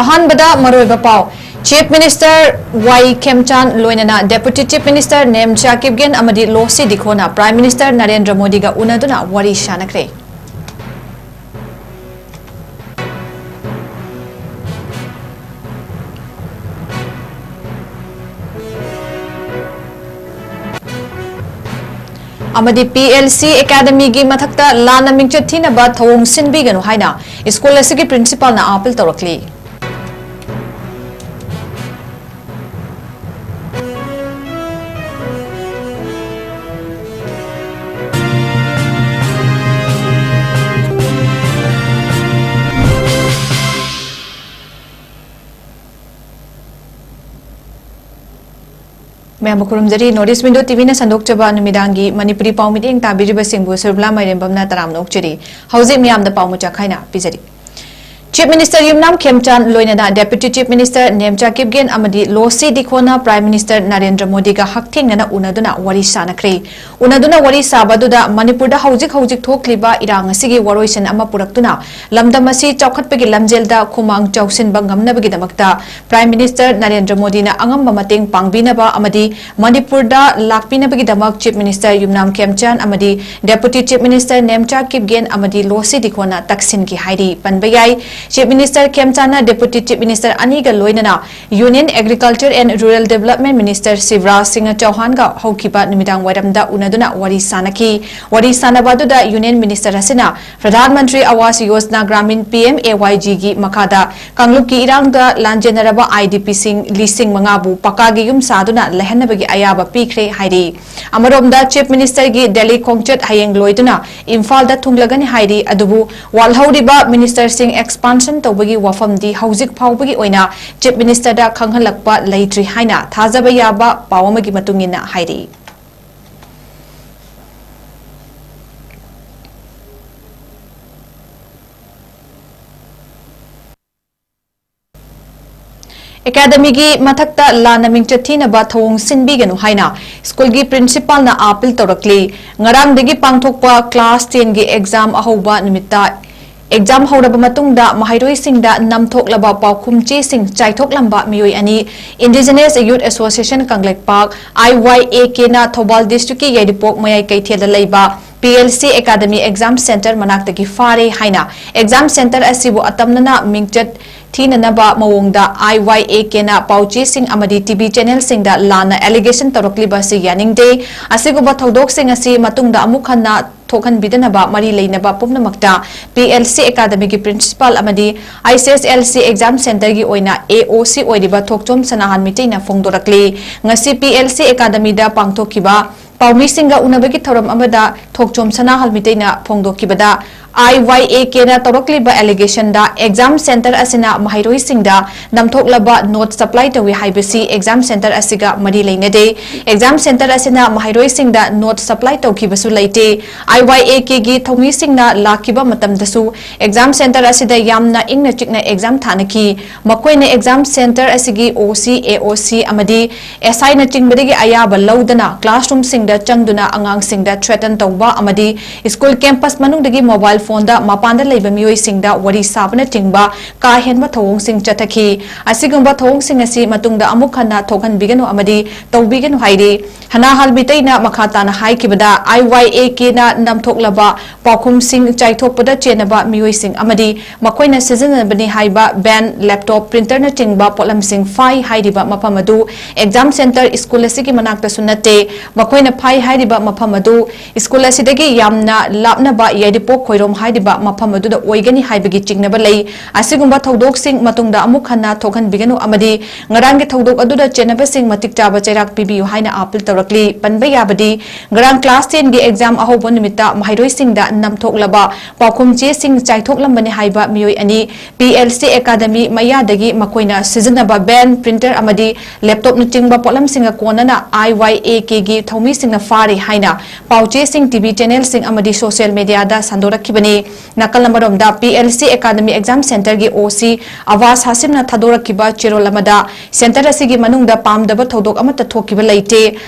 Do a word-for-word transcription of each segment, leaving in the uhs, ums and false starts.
ꯑꯍꯥꯟꯕꯗ ꯃꯔꯨꯑꯣꯏꯕ ꯄꯥꯎ꯫ Chief Minister ꯋꯥꯏ ꯈꯦꯝꯆꯥꯟ ꯂꯣꯏꯅꯅ Deputy Chief Minister Nemcha Kipgen ꯑꯃꯗꯤ ꯂꯣꯁꯤ ꯗꯤꯈꯣꯅ Prime Minister ꯅꯔꯦꯟꯗ꯭ꯔ ꯃꯣꯗꯤꯒ ꯎꯅꯗꯨꯅ ꯋꯥꯔꯤ ꯁꯥꯅꯈ꯭ꯔꯦ꯫ ꯑꯃꯗꯤ P L C Academyꯒꯤ ꯃꯊꯛꯇ ꯂꯥꯟꯅ ꯃꯤꯡꯆꯠ ꯊꯤꯅꯕ ꯊꯧꯑꯣꯡ ꯁꯤꯟꯕꯤꯒꯅꯨ ꯍꯥꯏꯅ ꯁ꯭ꯀꯨꯜ ꯑꯁꯤꯒꯤ principalꯅ appeal ꯇꯧꯔꯛꯂꯤ꯫ ꯃꯌꯥꯝꯕꯨ ꯈꯨꯔꯨꯝꯖꯔꯤ꯫ North East Window TVꯅ ꯁꯟꯗꯣꯛꯆꯕ ꯅꯨꯃꯤꯗꯥꯡꯒꯤ ꯃꯅꯤꯄꯨꯔꯤ ꯄꯥꯎ ꯃꯤꯠꯌꯦꯡ ꯇꯥꯕꯤꯔꯤꯕꯁꯤꯡꯕꯨ ꯁꯨꯔꯕꯂꯥ ꯃꯥꯏꯔꯦꯝꯕꯝꯅ ꯇꯔꯥꯝꯅ ꯑꯣꯛꯆꯔꯤ꯫ ꯍꯧꯖꯤꯛ ꯃꯤꯌꯥꯝꯗ ꯄꯥꯎ ꯃꯆꯥ ꯈꯥꯏꯅ ꯄꯤꯖꯔꯤ꯫ Chief Minister ꯌꯨꯝꯅꯥꯝ ꯈꯦꯝꯆꯥꯟ ꯂꯣꯏꯅꯅ Deputy Chief Minister Nemcha Kipgen ꯑꯃꯗꯤ ꯂꯣꯁꯤ ꯗꯤꯈꯣꯅ Prime Minister ꯅꯔꯦꯟꯗ꯭ꯔ ꯃꯣꯗꯤꯒ ꯍꯛꯊꯦꯡꯅꯅ ꯎꯅꯗꯨꯅ ꯋꯥꯔꯤ ꯁꯥꯅꯈ꯭ꯔꯦ꯫ ꯎꯅꯗꯨꯅ ꯋꯥꯔꯤ ꯁꯥꯕ ꯑꯗꯨꯗ ꯃꯅꯤꯄꯨꯔꯗ ꯍꯧꯖꯤꯛ ꯍꯧꯖꯤꯛ ꯊꯣꯛꯂꯤꯕ ꯏꯔꯥꯡ ꯑꯁꯤꯒꯤ ꯋꯥꯔꯣꯏꯁꯤꯟ ꯑꯃ ꯄꯨꯔꯛꯇꯨꯅ ꯂꯝꯗꯝ ꯑꯁꯤ ꯆꯥꯎꯈꯠꯄꯒꯤ ꯂꯝꯖꯦꯜꯗ ꯈꯨꯃꯥꯡ ꯆꯥꯎꯁꯤꯟꯕ ꯉꯝꯅꯕꯒꯤꯗꯃꯛꯇ Prime Minister ꯅꯔꯦꯟꯗ꯭ꯔ ꯃꯣꯗꯤꯅ ꯑꯉꯝꯕ ꯃꯇꯦꯡ ꯄꯥꯡꯕꯤꯅꯕ ꯑꯃꯗꯤ ꯃꯅꯤꯄꯨꯔꯗ ꯂꯥꯛꯄꯤꯅꯕꯒꯤꯗꯃꯛ Chief Minister ꯌꯨꯝꯅꯥꯝ ꯈꯦꯝꯆꯥꯟ ꯑꯃꯗꯤ Deputy Chief Minister Nemcha Kipgen ꯑꯃꯗꯤ ꯂꯣꯁꯤ ꯗꯤꯈꯣꯅ ꯇꯛꯁꯤꯟꯈꯤ ꯍꯥꯏꯔꯤ꯫ ꯄꯟꯕ ꯌꯥꯏ, Chief Minister ꯈꯦꯝꯆꯥꯟꯅ Deputy Chief Minister ꯑꯅꯤꯒ ꯂꯣꯏꯅꯅ Union Agriculture and Rural Development Minister Shivraj Singh ꯆꯧꯍꯥꯟꯒ ꯍꯧꯈꯤꯕ ꯅꯨꯃꯤꯗꯥꯡ ꯋꯥꯏꯔꯝꯗ ꯎꯅꯗꯨꯅ ꯋꯥꯔꯤ ꯁꯥꯅꯈꯤ꯫ ꯋꯥꯔꯤ ꯁꯥꯅꯕ ꯑꯗꯨꯗ Union Minister ꯑꯁꯤꯅ ꯄ꯭ꯔꯙꯥꯟ ꯃꯟꯇ꯭ꯔꯤ ꯑꯋꯥꯁ Yojana Gramin, P M A Y G ꯒꯤ ꯃꯈꯥꯗ ꯀꯥꯡꯂꯨꯞꯀꯤ ꯏꯔꯥꯡꯗ ꯂꯥꯟꯖꯦꯟꯅꯔꯕ I D Pꯁꯤꯡ ꯂꯤꯁꯤꯡ ꯃꯉꯥꯕꯨ ꯄꯀꯥꯒꯤ ꯌꯨꯝ ꯁꯥꯗꯨꯅ ꯂꯩꯍꯟꯅꯕꯒꯤ ꯑꯌꯥꯕ ꯄꯤꯈ꯭ꯔꯦ ꯍꯥꯏꯔꯤ꯫ ꯑꯃꯔꯣꯝꯗ Chief Ministerꯒꯤ ꯗꯦꯜꯂꯤ ꯈꯣꯡꯆꯠ ꯍꯌꯦꯡ ꯂꯣꯏꯗꯨꯅ ꯏꯝꯐꯥꯜꯗ ꯊꯨꯡꯂꯒꯅꯤ ꯍꯥꯏꯔꯤ꯫ ꯑꯗꯨꯕꯨ ꯋꯥꯠꯍꯧꯔꯤꯕ ministerꯁꯤꯡ expansion ꯇꯧꯕꯒꯤ ꯋꯥꯐꯝꯗꯤ ꯍꯧꯖꯤꯛ ꯐꯥꯎꯕꯒꯤ ꯑꯣꯏꯅ Chief Ministerꯗ ꯈꯪꯍꯜꯂꯛꯄ ꯂꯩꯇ꯭ꯔꯤ ꯍꯥꯏꯅ ꯊꯥꯖꯕ ꯌꯥꯕ ꯄꯥꯎ ꯑꯃꯒꯤ ꯃꯇꯨꯡ ꯏꯟꯅ ꯍꯥꯏꯔꯤ꯫ Academyꯒꯤ ꯃꯊꯛꯇ ꯂꯥꯟꯅ ꯃꯤꯡꯆꯠ ꯊꯤꯅꯕ ꯊꯧꯑꯣꯡ ꯁꯤꯟꯕꯤꯒꯅꯨ ꯍꯥꯏꯅ ꯁ꯭ꯀꯨꯜꯒꯤ principalꯅ appeal ꯇꯧꯔꯛꯂꯤ꯫ ꯉꯔꯥꯡꯗꯒꯤ ꯄꯥꯡꯊꯣꯛꯄ class tenꯒꯤ exam ꯑꯍꯧꯕ ꯅꯨꯃꯤꯠꯇ ꯑꯦꯛꯖꯥꯝ ꯍꯧꯔꯕ ꯃꯇꯨꯡꯗ ꯃꯍꯩꯔꯣꯏꯁꯤꯡꯗ ꯅꯝꯊꯣꯛꯂꯕ ꯄꯥꯎꯈꯨꯝ ꯆꯦꯁꯤꯡ ꯆꯥꯏꯊꯣꯛꯂꯝꯕ ꯃꯤꯑꯣꯏ ꯑꯅꯤ꯫ Indigenous Youth Association Kangleipak, IYAK ꯅ ꯊꯧꯕꯥꯜ district ꯀꯤ ꯌꯥꯏꯔꯤꯄꯣꯛ ꯃꯌꯥꯏ ꯀꯩꯊꯦꯜꯗ ꯂꯩꯕ PLC Academy exam center ꯃꯅꯥꯛꯇꯒꯤ ꯐꯥꯔꯦ ꯍꯥꯏꯅ exam center ꯑꯁꯤꯕꯨ ꯑꯇꯝꯅꯅ ꯃꯤꯡꯆꯠ ꯊꯤꯅꯅꯕ ꯃꯑꯣꯡꯗ IYAK ꯅ ꯄꯥꯎꯆꯦꯁꯤꯡ ꯑꯃꯗꯤ TV channel ꯁꯤꯡꯗ ꯂꯥꯟꯅ allegation ꯇꯧꯔꯛꯂꯤꯕ ꯑꯁꯤ ꯌꯥꯅꯤꯡꯗꯦ꯫ ꯑꯁꯤꯒꯨꯝꯕ ꯊꯧꯗꯣꯛꯁꯤꯡ ꯑꯁꯤ ꯃꯇꯨꯡꯗ ꯑꯃꯨꯛ ꯍꯟꯅ ꯊꯣꯛꯍꯟꯕꯤꯗꯅꯕ ꯃꯔꯤ ꯂꯩꯅꯕ ꯄꯨꯝꯅꯃꯛꯇ PLC Academy ꯒꯤ principal ꯑꯃꯗꯤ ICSLC exam center ꯒꯤ ꯑꯣꯏꯅ AOC ꯑꯣꯏꯔꯤꯕ ꯊꯣꯛꯆꯣꯝ ꯁꯅꯥꯍꯟ ꯃꯤꯇꯩꯅ ꯐꯣꯡꯗꯣꯔꯛꯂꯤ꯫ ꯉꯁꯤ PLC Academy ꯗ ꯄꯥꯡꯊꯣꯛꯈꯤꯕ ꯄꯥꯎꯃꯤꯁꯤꯡꯒ ꯎꯅꯕꯒꯤ ꯊꯧꯔꯝ ꯑꯃꯗ ꯊꯣꯛꯆꯣꯝ ꯁꯅꯥꯍꯟ ꯃꯤꯇꯩꯅ ꯐꯣꯡꯗꯣꯛꯈꯤꯕꯗ, IYAK ꯅ ꯇꯧꯔꯛꯂꯤꯕ allegation ꯗ exam center ꯑꯁꯤꯅ ꯃꯍꯩꯔꯣꯏꯁꯤꯡꯗ ꯅꯝꯊꯣꯛꯂꯕ note supply ꯇꯧꯏ ꯍꯥꯏꯕꯁꯤ exam center ꯑꯁꯤꯒ ꯃꯔꯤ ꯂꯩꯅꯗꯦ꯫ Exam center ꯑꯁꯤꯅ ꯃꯍꯩꯔꯣꯏꯁꯤꯡꯗ note supply ꯇꯧꯈꯤꯕꯁꯨ ꯂꯩꯇꯦ꯫ IYAK ꯒꯤ ꯊꯧꯃꯤꯁꯤꯡꯅ ꯂꯥꯛꯈꯤꯕ ꯃꯇꯝꯗꯁꯨ exam center ꯑꯁꯤꯗ ꯌꯥꯝꯅ ꯏꯪꯅ ꯆꯤꯛꯅ exam ꯊꯥꯅꯈꯤ꯫ ꯃꯈꯣꯏꯅ exam center ꯑꯁꯤꯒꯤ OC, AOC ꯑꯃꯗꯤ SI ꯅꯆꯤꯡꯕꯗꯒꯤ ꯑꯌꯥꯕ ꯂꯧꯗꯅ classroom ꯁꯤꯡꯗ ꯆꯪꯗꯨꯅ ꯑꯉꯥꯡꯁꯤꯡꯗ threaten ꯇꯧꯕ ꯑꯃꯗꯤ school campus ꯃꯅꯨꯡꯗꯒꯤ mobile phone ꯗ ꯃꯄꯥꯟꯗ ꯂꯩꯕ ꯃꯤꯑꯣꯏꯁꯤꯡꯗ ꯋꯥꯔꯤ ꯁꯥꯕꯅꯆꯤꯡꯕ ꯀꯥ ꯍꯦꯟꯕ ꯊꯧꯑꯣꯡꯁꯤꯡ ꯆꯠꯊꯈꯤ꯫ ꯑꯁꯤꯒꯨꯝꯕ ꯊꯧꯑꯣꯡꯁꯤꯡ ꯑꯁꯤ ꯃꯇꯨꯡꯗ ꯑꯃꯨꯛ ꯍꯟꯅ ꯊꯣꯛꯍꯟꯕꯤꯒꯅꯨ ꯑꯃꯗꯤ ꯇꯧꯕꯤꯒꯅꯨ ꯍꯥꯏꯔꯤ꯫ ꯍꯅꯥꯍꯜ ꯃꯤꯇꯩꯅ ꯃꯈꯥ ꯇꯥꯅ ꯍꯥꯏꯈꯤꯕꯗ, IYAK ꯅ ꯅꯝꯊꯣꯛꯂꯕ ꯄꯥꯎꯈꯨꯝꯁꯤꯡ ꯆꯥꯏꯊꯣꯛꯄꯗ ꯆꯦꯟꯅꯕ ꯃꯤꯑꯣꯏꯁꯤꯡ ꯑꯃꯗꯤ ꯃꯈꯣꯏꯅ ꯁꯤꯖꯤꯟꯅꯕꯅꯤ ꯍꯥꯏꯕ van, laptop, printer ꯅꯆꯤꯡꯕ ꯄꯣꯠꯂꯝꯁꯤꯡ ꯐꯥꯏ ꯍꯥꯏꯔꯤꯕ ꯃꯐꯝ ꯑꯗꯨ exam center school ꯑꯁꯤꯒꯤ ꯃꯅꯥꯛꯇꯁꯨ ꯅꯠꯇꯦ꯫ ꯃꯈꯣꯏꯅ ꯐꯥꯏ ꯍꯥꯏꯔꯤꯕ ꯃꯐꯝ ꯑꯗꯨ school ꯑꯁꯤꯗꯒꯤ ꯌꯥꯝꯅ ꯂꯥꯞꯅꯕ ꯌꯥꯏꯔꯤꯄꯣꯛ ꯈꯣꯏꯔꯣꯝ ꯍꯥꯏꯔꯤꯕ ꯃꯐꯝ ꯑꯗꯨꯗ ꯑꯣꯏꯒꯅꯤ ꯍꯥꯏꯕꯒꯤ ꯆꯤꯡꯅꯕ ꯂꯩ꯫ ꯑꯁꯤꯒꯨꯝꯕ ꯊꯧꯗꯣꯛꯁꯤꯡ ꯃꯇꯨꯡꯗ ꯑꯃꯨꯛ ꯍꯟꯅ ꯊꯣꯛꯍꯟꯕꯤꯒꯅꯨ ꯑꯃꯗꯤ ꯉꯔꯥꯡꯒꯤ ꯊꯧꯗꯣꯛ ꯑꯗꯨꯗ ꯆꯦꯟꯅꯕꯁꯤꯡ ꯃꯇꯤꯛ ꯆꯥꯕ ꯆꯩꯔꯥꯛ ꯄꯤꯕꯤꯌꯨ ꯍꯥꯏꯅ appeal ꯇꯧꯔꯛꯂꯤ꯫ ꯄꯟꯕ ꯌꯥꯕꯗꯤ, ꯉꯔꯥꯡ class ten ꯒꯤ exam ꯑꯍꯧꯕ ꯅꯨꯃꯤꯠꯇ ꯃꯍꯩꯔꯣꯏꯁꯤꯡꯗ ꯅꯝꯊꯣꯛꯂꯕ ꯄꯥꯎꯈꯨꯝ ꯆꯦꯁꯤꯡ ꯆꯥꯏꯊꯣꯛꯂꯝꯕꯅꯤ ꯍꯥꯏꯕ ꯃꯤꯑꯣꯏ ꯑꯅꯤ PLC Academy ꯃꯌꯥꯗꯒꯤ ꯃꯈꯣꯏꯅ ꯁꯤꯖꯤꯟꯅꯕ van, printer ꯑꯃꯗꯤ laptop ꯅꯆꯤꯡꯕ ꯄꯣꯠꯂꯝꯁꯤꯡꯒ ꯀꯣꯟꯅꯅ IYAK ꯒꯤ ꯊꯧꯃꯤꯁꯤꯡꯅ ꯐꯥꯔꯦ ꯍꯥꯏꯅ ꯄꯥꯎꯆꯦꯁꯤꯡ ꯚꯤ ꯆꯦꯅꯦꯜꯁꯤꯡ ꯑꯃꯗꯤ ꯁꯣꯁꯤꯌꯦꯜ ꯃꯦꯗꯤꯌꯥꯗ ꯁꯟꯗꯣꯔꯛꯈꯤꯕꯅꯤ꯫ ꯅꯥꯀꯜ ꯑꯃꯔꯣꯝꯗ, P L C academy exam ꯁꯦꯟꯇꯔꯒꯤ ꯑꯣ ꯁꯤ ꯑꯋꯥꯁ ꯍꯥꯁꯤꯝꯅ ꯊꯥꯗꯣꯔꯛꯈꯤꯕ ꯆꯦꯔꯣꯜ ꯑꯃꯗ, ꯁꯦꯟꯇꯔ ꯑꯁꯤꯒꯤ ꯃꯅꯨꯡꯗ ꯄꯥꯝꯗꯕ ꯊꯧꯗꯣꯛ ꯑꯃꯠꯇ ꯊꯣꯛꯈꯤꯕ ꯂꯩꯇꯦ꯫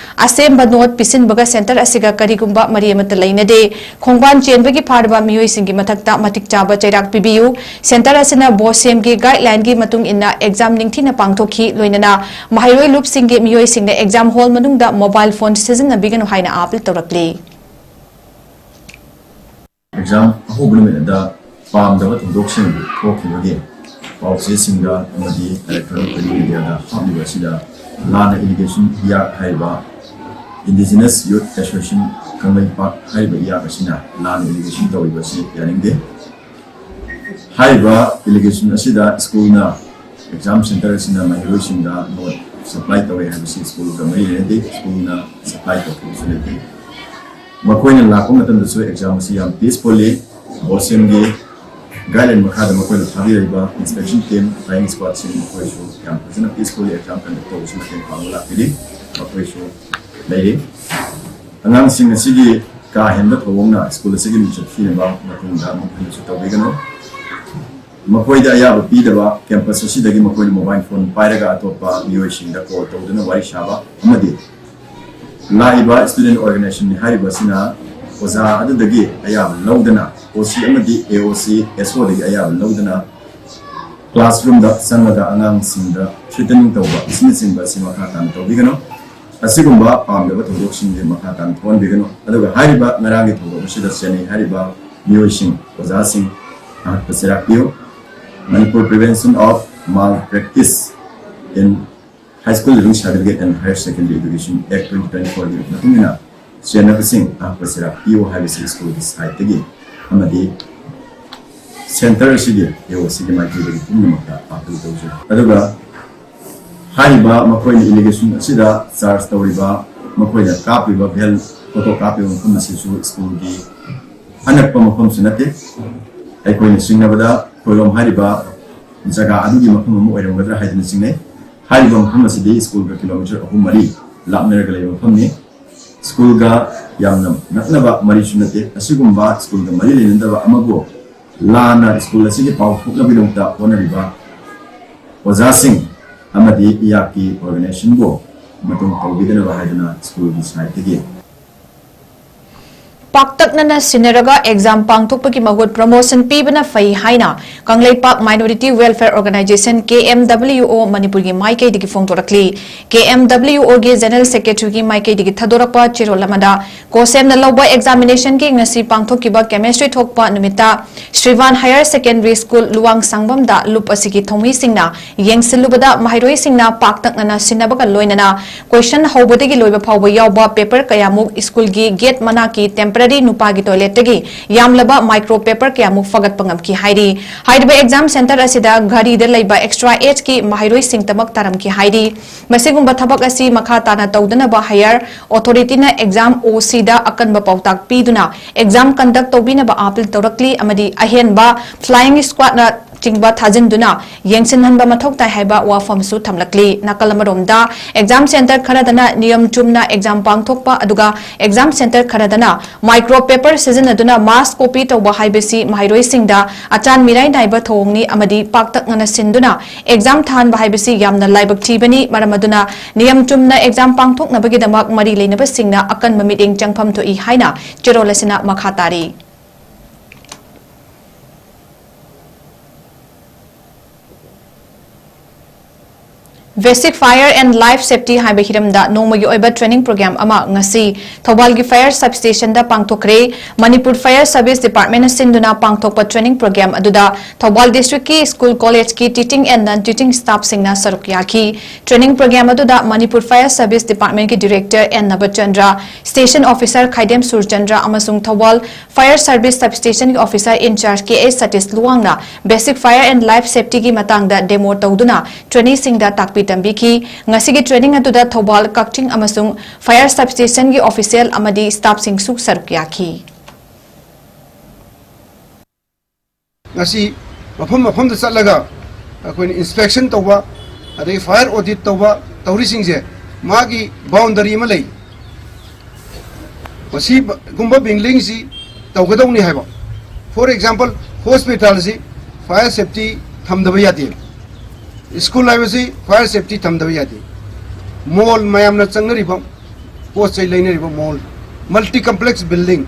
ꯑꯁꯦꯝꯕ ꯅꯣꯠ ꯄꯤꯁꯤꯟꯕꯒ ꯁꯦꯟꯇꯔ ꯑꯁꯤꯒ ꯀꯔꯤꯒꯨꯝꯕ ꯃꯔꯤ ꯑꯃꯠꯇ ꯂꯩꯅꯗꯦ꯫ ꯈꯣꯡꯕꯥꯟ ꯆꯦꯟꯕꯒꯤ ꯐꯥꯔꯕ ꯃꯤꯑꯣꯏꯁꯤꯡꯒꯤ ꯃꯊꯛꯇ ꯃꯇꯤꯛ ꯆꯥꯕ ꯆꯩꯔꯥꯛ ꯄꯤꯕꯤꯌꯨ꯫ ꯁꯦꯟꯇꯔ ꯑꯁꯤꯅ ꯕꯣꯁꯦꯝꯒꯤ ꯒꯥꯏꯗꯂꯥꯏꯟꯒꯤ ꯃꯇꯨꯡ ꯏꯟꯅ ꯑꯦꯛꯖꯥꯝ ꯅꯤꯡꯊꯤꯅ ꯄꯥꯡꯊꯣꯛꯈꯤ꯫ ꯂꯣꯏꯅꯅ ꯃꯍꯩꯔꯣꯏ ꯂꯨꯞꯁꯤꯡꯒꯤ ꯃꯤꯑꯣꯏꯁꯤꯡꯅ ꯑꯦꯛꯖꯥꯝ ꯍꯣꯜ ꯃꯅꯨꯡꯗ ꯃꯣꯕꯥꯏꯜ ꯐꯣꯟ ꯁꯤꯖꯤꯟꯅꯕꯤꯒꯅꯨ ꯍꯥꯏꯅ ꯑꯥꯄꯤꯜ ꯇꯧꯔꯛꯂꯤ꯫ ꯑꯦꯛꯖꯥꯝ ꯑꯍꯧꯕ ꯅꯨꯃꯤꯠ ꯑꯗꯨꯗ ꯄꯥꯝꯗꯕ ꯊꯧꯗꯣꯛꯁꯤꯡ ꯊꯣꯛꯈꯤꯕꯒꯤ ꯄꯥꯎꯆꯦꯁꯤꯡꯗ ꯑꯃꯗꯤ ꯏꯂꯦꯛꯇ꯭ꯔꯣꯅꯤꯛ ꯃꯦꯗꯤꯌꯥꯗ ꯍꯥꯞꯂꯤꯕ ꯑꯁꯤꯗ ꯂꯥꯟꯅ ꯑꯦꯂꯤꯒꯦꯁꯟ ꯏꯌꯥꯔ ꯍꯥꯏꯔꯤꯕ ꯏꯟꯗꯤꯖꯤꯅꯁ ꯌꯨꯠ ꯑꯦꯁꯣꯁꯤꯌꯦꯁꯟ ꯀꯪꯂꯩꯄꯥꯛ ꯍꯥꯏꯔꯤꯕ ꯏꯌꯥꯔ ꯑꯁꯤꯅ ꯂꯥꯟꯅ ꯑꯦꯂꯤꯒꯦꯁꯟ ꯇꯧꯔꯤꯕ ꯑꯁꯤ ꯌꯥꯅꯤꯡꯗꯦ꯫ ꯍꯥꯏꯔꯤꯕ ꯑꯦꯂꯤꯒꯦꯁꯟ ꯑꯁꯤꯗ ꯁ꯭ꯀꯨꯜꯅ ꯑꯦꯛꯖꯥꯝ ꯁꯦꯟꯇꯔ ꯑꯁꯤꯅ ꯃꯍꯩꯔꯣꯏꯁꯤꯡꯗ ꯅꯣꯠ ꯁꯄ꯭ꯂꯥꯏ ꯇꯧꯋꯦ ꯍꯥꯏꯕꯁꯤ ꯁ꯭ꯀꯨꯜꯒ ꯃꯔꯤ ꯂꯩꯅꯗꯦ꯫ ꯁ꯭ꯀꯨꯜꯅ ꯁꯄ꯭ꯂꯥꯏ ꯇꯧꯈꯤꯕꯁꯨ ꯂꯩꯇꯦ꯫ ꯃꯈꯣꯏꯅ ꯂꯥꯛꯄ ꯃꯇꯝꯗꯁꯨ ꯑꯦꯛꯖꯥꯝ ꯑꯁꯤ ꯌꯥꯝ ꯄꯤꯁꯐꯨꯜꯂꯤ꯫ ꯕꯣꯁꯦꯝꯒꯤ ꯒꯥꯏꯗꯂꯥꯏꯟ ꯃꯈꯥꯗ ꯃꯈꯣꯏꯅ ꯊꯥꯕꯤꯔꯛꯏꯕ ꯏꯟꯁꯄꯦꯛꯁꯟ ꯇꯤꯝ, ꯐ꯭ꯂꯥꯏꯌꯤꯡ ꯁ꯭ꯀ꯭ꯋꯥꯗꯁꯤꯡ ꯃꯈꯣꯏꯁꯨ ꯌꯥꯝ ꯐꯖꯅ ꯄꯤꯁꯐꯨꯜꯂꯤ ꯑꯦꯛꯖꯥꯝ ꯀꯟꯗꯛ ꯇꯧꯕꯁꯨ ꯃꯇꯦꯡ ꯄꯥꯡꯕ ꯂꯥꯛꯄꯤꯔꯤ꯫ ꯃꯈꯣꯏꯁꯨ ꯂꯩꯔꯤ꯫ ꯑꯉꯥꯡꯁꯤꯡ ꯑꯁꯤꯒꯤ ꯀꯥ ꯍꯦꯟꯕ ꯊꯧꯑꯣꯡꯅ ꯁ꯭ꯀꯨꯜ ꯑꯁꯤꯒꯤ ꯃꯤꯡꯆꯠ ꯊꯤꯅꯕ ꯃꯇꯨꯡꯗ ꯑꯃꯨꯛ ꯍꯟꯅꯁꯨ ꯇꯧꯕꯤꯒꯅꯨ꯫ ꯃꯈꯣꯏꯗ ꯑꯌꯥꯕ ꯄꯤꯗꯕ, ꯀꯦꯝꯄꯁ ꯑꯁꯤꯗꯒꯤ ꯃꯈꯣꯏꯅ ꯃꯣꯕꯥꯏꯜ ꯐꯣꯟ ꯄꯥꯏꯔꯒ ꯑꯇꯣꯞꯄ ꯃꯤꯑꯣꯏꯁꯤꯡꯗ ꯀꯣꯜ ꯇꯧꯗꯨꯅ ꯋꯥꯔꯤ ꯁꯥꯕ ꯑꯃꯗꯤ ꯂꯥꯛꯏꯕ ꯁ꯭ꯇꯨꯗꯦꯟꯠ ꯑꯣꯔꯒꯅꯥꯏꯖꯦꯁꯟ ꯍꯥꯏꯔꯤꯕ ꯑꯁꯤꯅ ꯑꯣꯖꯥ ꯑꯗꯨꯗꯒꯤ ꯑꯌꯥꯕ ꯂꯧꯗꯅ, ꯑꯣ ꯁꯤ ꯑꯃꯗꯤ ꯑꯦ ꯑꯣ ꯁꯤ, ꯑꯦꯁ ꯑꯣꯗꯒꯤ ꯑꯌꯥꯕ ꯂꯧꯗꯅ ꯀ꯭ꯂꯥꯁꯔꯨꯝꯗ ꯆꯪꯂꯒ ꯑꯉꯥꯡꯁꯤꯡꯗ ꯊ꯭ꯔꯤꯇꯅꯤꯡ ꯇꯧꯕ ꯑꯁꯤꯅꯆꯤꯡꯕ ꯑꯁꯤ ꯃꯈꯥ ꯇꯥꯅ ꯇꯧꯕꯤꯒꯅꯨ꯫ ꯑꯁꯤꯒꯨꯝꯕ ꯄꯥꯝꯗꯕ ꯊꯧꯗꯣꯛꯁꯤꯡꯁꯦ ꯃꯈꯥ ꯇꯥꯅ ꯊꯣꯛꯍꯟꯕꯤꯒꯅꯨ꯫ ꯑꯗꯨꯒ ꯍꯥꯏꯔꯤꯕ ꯉꯔꯥꯡꯒꯤ ꯊꯧꯗꯣꯛ ꯑꯁꯤꯗ ꯆꯦꯟꯅꯩ ꯍꯥꯏꯔꯤꯕ ꯃꯤꯑꯣꯏꯁꯤꯡ, ꯑꯣꯖꯥꯁꯤꯡ ꯑꯍꯛꯄ ꯆꯩꯔꯥꯛ ꯄꯤꯌꯨ꯫ Manipur Prevention of Malpractice in High School Leaving Certificate and Higher Secondary Education Act twenty twenty-four ꯒꯤ ꯃꯇꯨꯡ ꯏꯟꯅ ꯆꯦꯟꯅꯕꯁꯤꯡ ꯑꯍꯛꯄ ꯆꯩꯔꯥꯛ ꯄꯤꯌꯨ ꯍꯥꯏꯕꯁꯤ ꯁ꯭ꯀꯨꯜꯒꯤ ꯁꯥꯏꯠꯇꯒꯤ ꯑꯃꯗꯤ ꯁꯦꯟꯇꯔ ꯑꯁꯤꯒꯤ ꯑꯦ ꯑꯣ ꯁꯤꯒꯤ ꯃꯥꯏꯀꯩꯗꯒꯤ ꯄꯨꯝꯅꯃꯛꯇ ꯑꯥꯄꯤꯜ ꯇꯧꯖꯔꯤ꯫ ꯑꯗꯨꯒ ꯍꯥꯏꯔꯤꯕ ꯃꯈꯣꯏꯅ ꯑꯦꯂꯤꯒꯦꯁꯟ ꯑꯁꯤꯗ ꯆꯥꯔꯖ ꯇꯧꯔꯤꯕ, ꯃꯈꯣꯏꯅ ꯀꯥꯞꯂꯤꯕ ꯚꯦꯜ ꯐꯣꯇꯣ ꯀꯥꯞꯂꯤꯕ ꯃꯐꯝ ꯑꯁꯤꯁꯨ ꯁ꯭ꯀꯨꯜꯒꯤ ꯑꯅꯛꯄ ꯃꯐꯝꯁꯨ ꯅꯠꯇꯦ꯫ ꯑꯩꯈꯣꯏꯅ ꯆꯤꯡꯅꯕꯗ ꯈꯣꯏꯔꯣꯝ ꯍꯥꯏꯔꯤꯕ ꯖꯒꯥ ꯑꯗꯨꯒꯤ ꯃꯐꯝ ꯑꯃ ꯑꯣꯏꯔꯝꯒꯗ꯭ꯔꯥ ꯍꯥꯏꯗꯨꯅ ꯆꯤꯡꯅꯩ꯫ ꯍꯥꯏꯔꯤꯕ ꯃꯐꯝ ꯑꯁꯤꯗꯤ ꯁ꯭ꯀꯨꯜꯒ ꯀꯤꯂꯣꯃꯤꯇꯔ ꯑꯍꯨꯝ ꯃꯔꯤ ꯂꯥꯞꯅꯔꯒ ꯂꯩꯕ ꯃꯐꯝꯅꯤ꯫ ꯁ꯭ꯀꯨꯜꯒ ꯌꯥꯝꯅ ꯅꯛꯅꯕ ꯃꯔꯤꯁꯨ ꯅꯠꯇꯦ꯫ ꯑꯁꯤꯒꯨꯝꯕ ꯁ꯭ꯀꯨꯜꯒ ꯃꯔꯤ ꯂꯩꯅꯗꯕ ꯑꯃꯕꯨ ꯂꯥꯟꯅ ꯁ꯭ꯀꯨꯜ ꯑꯁꯤꯒꯤ ꯄꯥꯎꯊꯣꯛꯅꯕꯒꯤꯗꯃꯛꯇ ꯍꯣꯠꯅꯔꯤꯕ ꯑꯣꯖꯥꯁꯤꯡ ꯑꯃꯗꯤ ꯏꯌꯥꯛꯀꯤ ꯑꯣꯔꯒꯅꯥꯏꯖꯦꯁꯟꯕꯨ ꯃꯇꯨꯡ ꯇꯧꯕꯤꯗꯅꯕ ꯍꯥꯏꯗꯨꯅ ꯁ꯭ꯀꯨꯜꯒꯤ ꯁꯥꯏꯠꯇꯒꯤ ꯄꯥꯛꯇꯛꯅꯅ ꯁꯤꯟꯅꯔꯒ ꯑꯦꯛꯖꯥꯝ ꯄꯥꯡꯊꯣꯛꯄꯒꯤ ꯃꯍꯨꯠ ꯄ꯭ꯔꯃꯣꯁꯟ ꯄꯤꯕꯅ ꯐꯩ ꯍꯥꯏꯅ ꯀꯪꯂꯩꯄꯥꯛ ꯃꯥꯏꯅꯣꯔꯤꯇꯤ ꯋꯦꯜꯐꯤꯌꯔ ꯑꯣꯔꯒꯅꯥꯏꯖꯦꯁꯟ, ꯀꯦ ꯑꯦꯝ ꯗꯕ꯭ꯂꯤꯌꯨ ꯑꯣ, ꯃꯅꯤꯄꯨꯔꯒꯤ ꯃꯥꯏꯀꯩꯗꯒꯤ ꯐꯣꯡꯗꯣꯔꯛꯂꯤ꯫ ꯀꯦ ꯑꯦꯝ ꯗꯕ꯭ꯂꯤꯌꯨ ꯑꯣꯒꯤ ꯖꯦꯅꯔꯦꯜ ꯁꯦꯀ꯭ꯔꯦꯇꯔꯤꯒꯤ ꯃꯥꯏꯀꯩꯗꯒꯤ ꯊꯥꯗꯣꯔꯛꯄ ꯆꯦꯔꯣꯜ ꯑꯃꯗ, ꯀꯣꯁꯦꯝꯅ ꯂꯧꯕ ꯑꯦꯛꯖꯥꯃꯤꯅꯦꯁꯟꯒꯤ ꯉꯁꯤ ꯄꯥꯡꯊꯣꯛꯈꯤꯕ ꯀꯦꯃꯦꯁꯇ꯭ꯔꯤ ꯊꯣꯛꯄ ꯅꯨꯃꯤꯠꯇ ꯁ꯭ꯔꯤꯚꯥꯟ ꯍꯥꯌꯔ ꯁꯦꯀꯦꯟꯗꯔꯤ ꯁ꯭ꯀꯨꯜ ꯂꯨꯋꯥꯡ ꯁꯪꯕꯝꯗ ꯂꯨꯞ ꯑꯁꯤꯒꯤ ꯊꯧꯃꯤꯁꯤꯡꯅ ꯌꯦꯡꯁꯤꯜꯂꯨꯕꯗ ꯃꯍꯩꯔꯣꯏꯁꯤꯡꯅ ꯄꯥꯛꯇꯛꯅꯅ ꯁꯤꯟꯅꯕꯒ ꯂꯣꯏꯅꯅ ꯀꯣꯏꯁꯟ ꯍꯧꯕꯗꯒꯤ ꯂꯣꯏꯕ ꯐꯥꯎꯕ ꯌꯥꯎꯕ ꯄꯦꯄꯔ ꯀꯌꯥꯃꯨꯛ ꯁ꯭ꯀꯨꯜꯒꯤ ꯒꯦꯠ ꯃꯅꯥꯛꯀꯤ ꯇꯦꯝꯄꯔꯔꯤ ꯅꯨꯄꯥꯒꯤ ꯇꯣꯏꯂꯦꯠꯇꯒꯤ ꯌꯥꯝꯂꯕ ꯃꯥꯏꯀ꯭ꯔꯣ ꯄꯦꯄꯔ ꯀꯌꯥꯃꯨꯛ ꯐꯒꯠꯄ ꯉꯝꯈꯤ ꯍꯥꯏꯔꯤ꯫ ꯍꯥꯏꯔꯤꯕ ꯑꯦꯛꯖꯥꯝ ꯁꯦꯟꯇꯔ ꯑꯁꯤꯗ ꯘꯔꯤꯗ ꯂꯩꯕ ꯑꯦꯛꯁꯇ꯭ꯔꯥ ꯑꯦꯖꯀꯤ ꯃꯍꯩꯔꯣꯏꯁꯤꯡꯇꯃꯛ ꯇꯥꯔꯝꯈꯤ ꯍꯥꯏꯔꯤ꯫ ꯃꯁꯤꯒꯨꯝꯕ ꯊꯕꯛ ꯑꯁꯤ ꯃꯈꯥ ꯇꯥꯅ ꯇꯧꯗꯅꯕ ꯍꯥꯌꯔ ꯑꯣꯊꯣꯔꯤꯇꯤꯅ ꯑꯦꯛꯖꯥꯝ ꯑꯣ ꯁꯤꯗ ꯑꯀꯟꯕ ꯄꯥꯎꯇꯥꯛ ꯄꯤꯗꯨꯅ ꯑꯦꯛꯖꯥꯝ ꯀꯟꯗꯛ ꯇꯧꯕꯤꯅꯕ ꯑꯥꯄꯤꯜ ꯇꯧꯔꯛꯂꯤ ꯑꯃꯗꯤ ꯑꯍꯦꯟꯕ ꯐ꯭ꯂꯥꯏꯌꯤꯡ ꯁ꯭ꯀ꯭ꯋꯥꯗꯅ ꯆꯤꯡꯕ ꯊꯥꯖꯤꯟꯗꯨꯅ ꯌꯦꯡꯁꯤꯟꯍꯟꯕ ꯃꯊꯧ ꯇꯥꯏ ꯍꯥꯏꯕ ꯋꯥꯐꯝꯁꯨ ꯊꯝꯂꯛꯂꯤ꯫ ꯅꯥꯀꯜ ꯑꯃꯔꯣꯝꯗ, ꯑꯦꯛꯖꯥꯝ ꯁꯦꯟꯇꯔ ꯈꯔꯗꯅ ꯅꯤꯌꯝ ꯆꯨꯝꯅ ꯑꯦꯛꯖꯥꯝ ꯄꯥꯡꯊꯣꯛꯄ, ꯑꯗꯨꯒ ꯑꯦꯛꯖꯥꯝ ꯁꯦꯟꯇꯔ ꯈꯔꯗꯅ ꯃꯥꯏꯀ꯭ꯔꯣ ꯄꯦꯄꯔ ꯁꯤꯖꯤꯟꯅꯗꯨꯅ ꯃꯥꯁ ꯀꯣꯄꯤ ꯇꯧꯕ ꯍꯥꯏꯕꯁꯤ ꯃꯍꯩꯔꯣꯏꯁꯤꯡꯗ ꯑꯆꯥꯟ ꯃꯤꯔꯥꯏ ꯅꯥꯏꯕ ꯊꯧꯑꯣꯡꯅꯤ ꯑꯃꯗꯤ ꯄꯥꯛꯇꯛꯅꯅ ꯁꯤꯟꯗꯨꯅ ꯑꯦꯛꯖꯥꯝ ꯊꯥꯍꯟꯕ ꯍꯥꯏꯕꯁꯤ ꯌꯥꯝꯅ ꯂꯥꯏꯕꯛ ꯊꯤꯕꯅꯤ꯫ ꯃꯔꯝ ꯑꯗꯨꯅ ꯅꯤꯌꯝ ꯆꯨꯝꯅ ꯑꯦꯛꯖꯥꯝ ꯄꯥꯡꯊꯣꯛꯅꯕꯒꯤꯗꯃꯛ ꯃꯔꯤ ꯂꯩꯅꯕꯁꯤꯡꯅ ꯑꯀꯟꯕ ꯃꯤꯠꯌꯦꯡ ꯆꯪꯐꯝ ꯊꯣꯛꯏ ꯍꯥꯏꯅ ꯆꯦꯔꯣꯜ ꯑꯁꯤꯅ ꯃꯈꯥ ꯇꯥꯔꯤ꯫ Basic Fire and Life Safety ꯍꯥꯏꯕ ꯍꯤꯔꯝꯗ ꯅꯣꯡꯃꯒꯤ ꯑꯣꯏꯕ ꯇ꯭ꯔꯦꯅꯤꯡ ꯄ꯭ꯔꯣꯒ꯭ꯔꯥꯝ ꯑꯃ ꯉꯁꯤ ꯊꯧꯕꯥꯜꯒꯤ ꯐꯥꯌꯔ ꯁꯕꯁ꯭ꯇꯦꯁꯟꯗ ꯄꯥꯡꯊꯣꯛꯈ꯭ꯔꯦ꯫ ꯃꯅꯤꯄꯨꯔ ꯐꯥꯌꯔ ꯁꯔꯚꯤꯁ ꯗꯤꯄꯥꯔꯠꯃꯦꯟꯅ ꯁꯤꯟꯗꯨꯅ ꯄꯥꯡꯊꯣꯛꯄ ꯇ꯭ꯔꯦꯅꯤꯡ ꯄ꯭ꯔꯣꯒ꯭ꯔꯥꯝ ꯑꯗꯨꯗ ꯊꯧꯕꯥꯜ ꯗꯤꯁꯇ꯭ꯔꯤꯛꯀꯤ ꯁ꯭ꯀꯨꯜ ꯀꯣꯂꯦꯖꯀꯤ ꯇꯤꯆꯤꯡ ꯑꯦꯟ ꯅꯟ ꯇꯤꯆꯤꯡ ꯁ꯭ꯇꯥꯐꯁꯤꯡꯅ ꯁꯔꯨꯛ ꯌꯥꯈꯤ꯫ ꯇ꯭ꯔꯦꯅꯤꯡ ꯄ꯭ꯔꯣꯒ꯭ꯔꯥꯝ ꯑꯗꯨꯗ ꯃꯅꯤꯄꯨꯔ ꯐꯥꯌꯔ ꯁꯔꯚꯤꯁ ꯗꯤꯄꯥꯔꯠꯃꯦꯟꯒꯤ director N Nabachandra, station officer Khaidem Surchandra ꯑꯃꯁꯨꯡ ꯊꯧꯕꯥꯜ ꯐꯥꯌꯔ ꯁꯔꯚꯤꯁ ꯁꯕꯁ꯭ꯇꯦꯁꯟꯒꯤ officer incharge K S Satish ꯂꯨꯋꯥꯡꯅ Basic Fire and Life Safetyꯒꯤ ꯃꯇꯥꯡꯗ ꯗꯦꯃꯣ ꯇꯧꯗꯨꯅ ꯇ꯭ꯔꯦꯅꯤꯁꯤꯡꯗ ꯇꯥꯛꯄꯤ ꯇꯝꯕꯤꯈꯤ꯫ ꯉꯁꯤꯒꯤ ꯇ꯭ꯔꯦꯅꯤꯡ ꯑꯗꯨꯗ ꯊꯧꯕꯥꯜ, ꯀꯛꯆꯤꯡ ꯑꯃꯁꯨꯡ ꯐꯥꯌꯔ ꯁꯕꯁ꯭ꯇꯦꯁꯟꯒꯤ ꯑꯣꯐꯤꯁꯤꯌꯦꯜ ꯑꯃꯗꯤ ꯁ꯭ꯇꯥꯐꯁꯤꯡꯁꯨ ꯁꯔꯨꯛ ꯌꯥꯈꯤ꯫ ꯉꯁꯤ ꯃꯐꯝ ꯃꯐꯝꯗ ꯆꯠꯂꯒ ꯑꯩꯈꯣꯏꯅ ꯏꯟꯁꯄꯦꯛꯁꯟ ꯇꯧꯕ, ꯑꯗꯒꯤ ꯐꯥꯌꯔ ꯑꯣꯗꯤꯠ ꯇꯧꯕ ꯇꯧꯔꯤꯁꯤꯡꯁꯦ, ꯃꯥꯒꯤ ꯕꯥꯎꯟꯗꯔꯤ ꯑꯃ ꯂꯩ꯫ ꯃꯁꯤꯒꯨꯝꯕ buildingꯁꯤ ꯇꯧꯒꯗꯧꯅꯤ ꯍꯥꯏꯕ꯫ For example, hospitalꯁꯤ fire safety ꯊꯝꯗꯕ ꯌꯥꯗꯦ꯫ School ꯍꯥꯏꯕꯁꯤ fire safety ꯊꯝꯗꯕ ꯌꯥꯗꯦ꯫ Mall, ꯃꯌꯥꯝꯅ ꯆꯪꯅꯔꯤꯕ, ꯄꯣꯠ ꯆꯩ ꯂꯩꯅꯔꯤꯕ mall, multi complex building,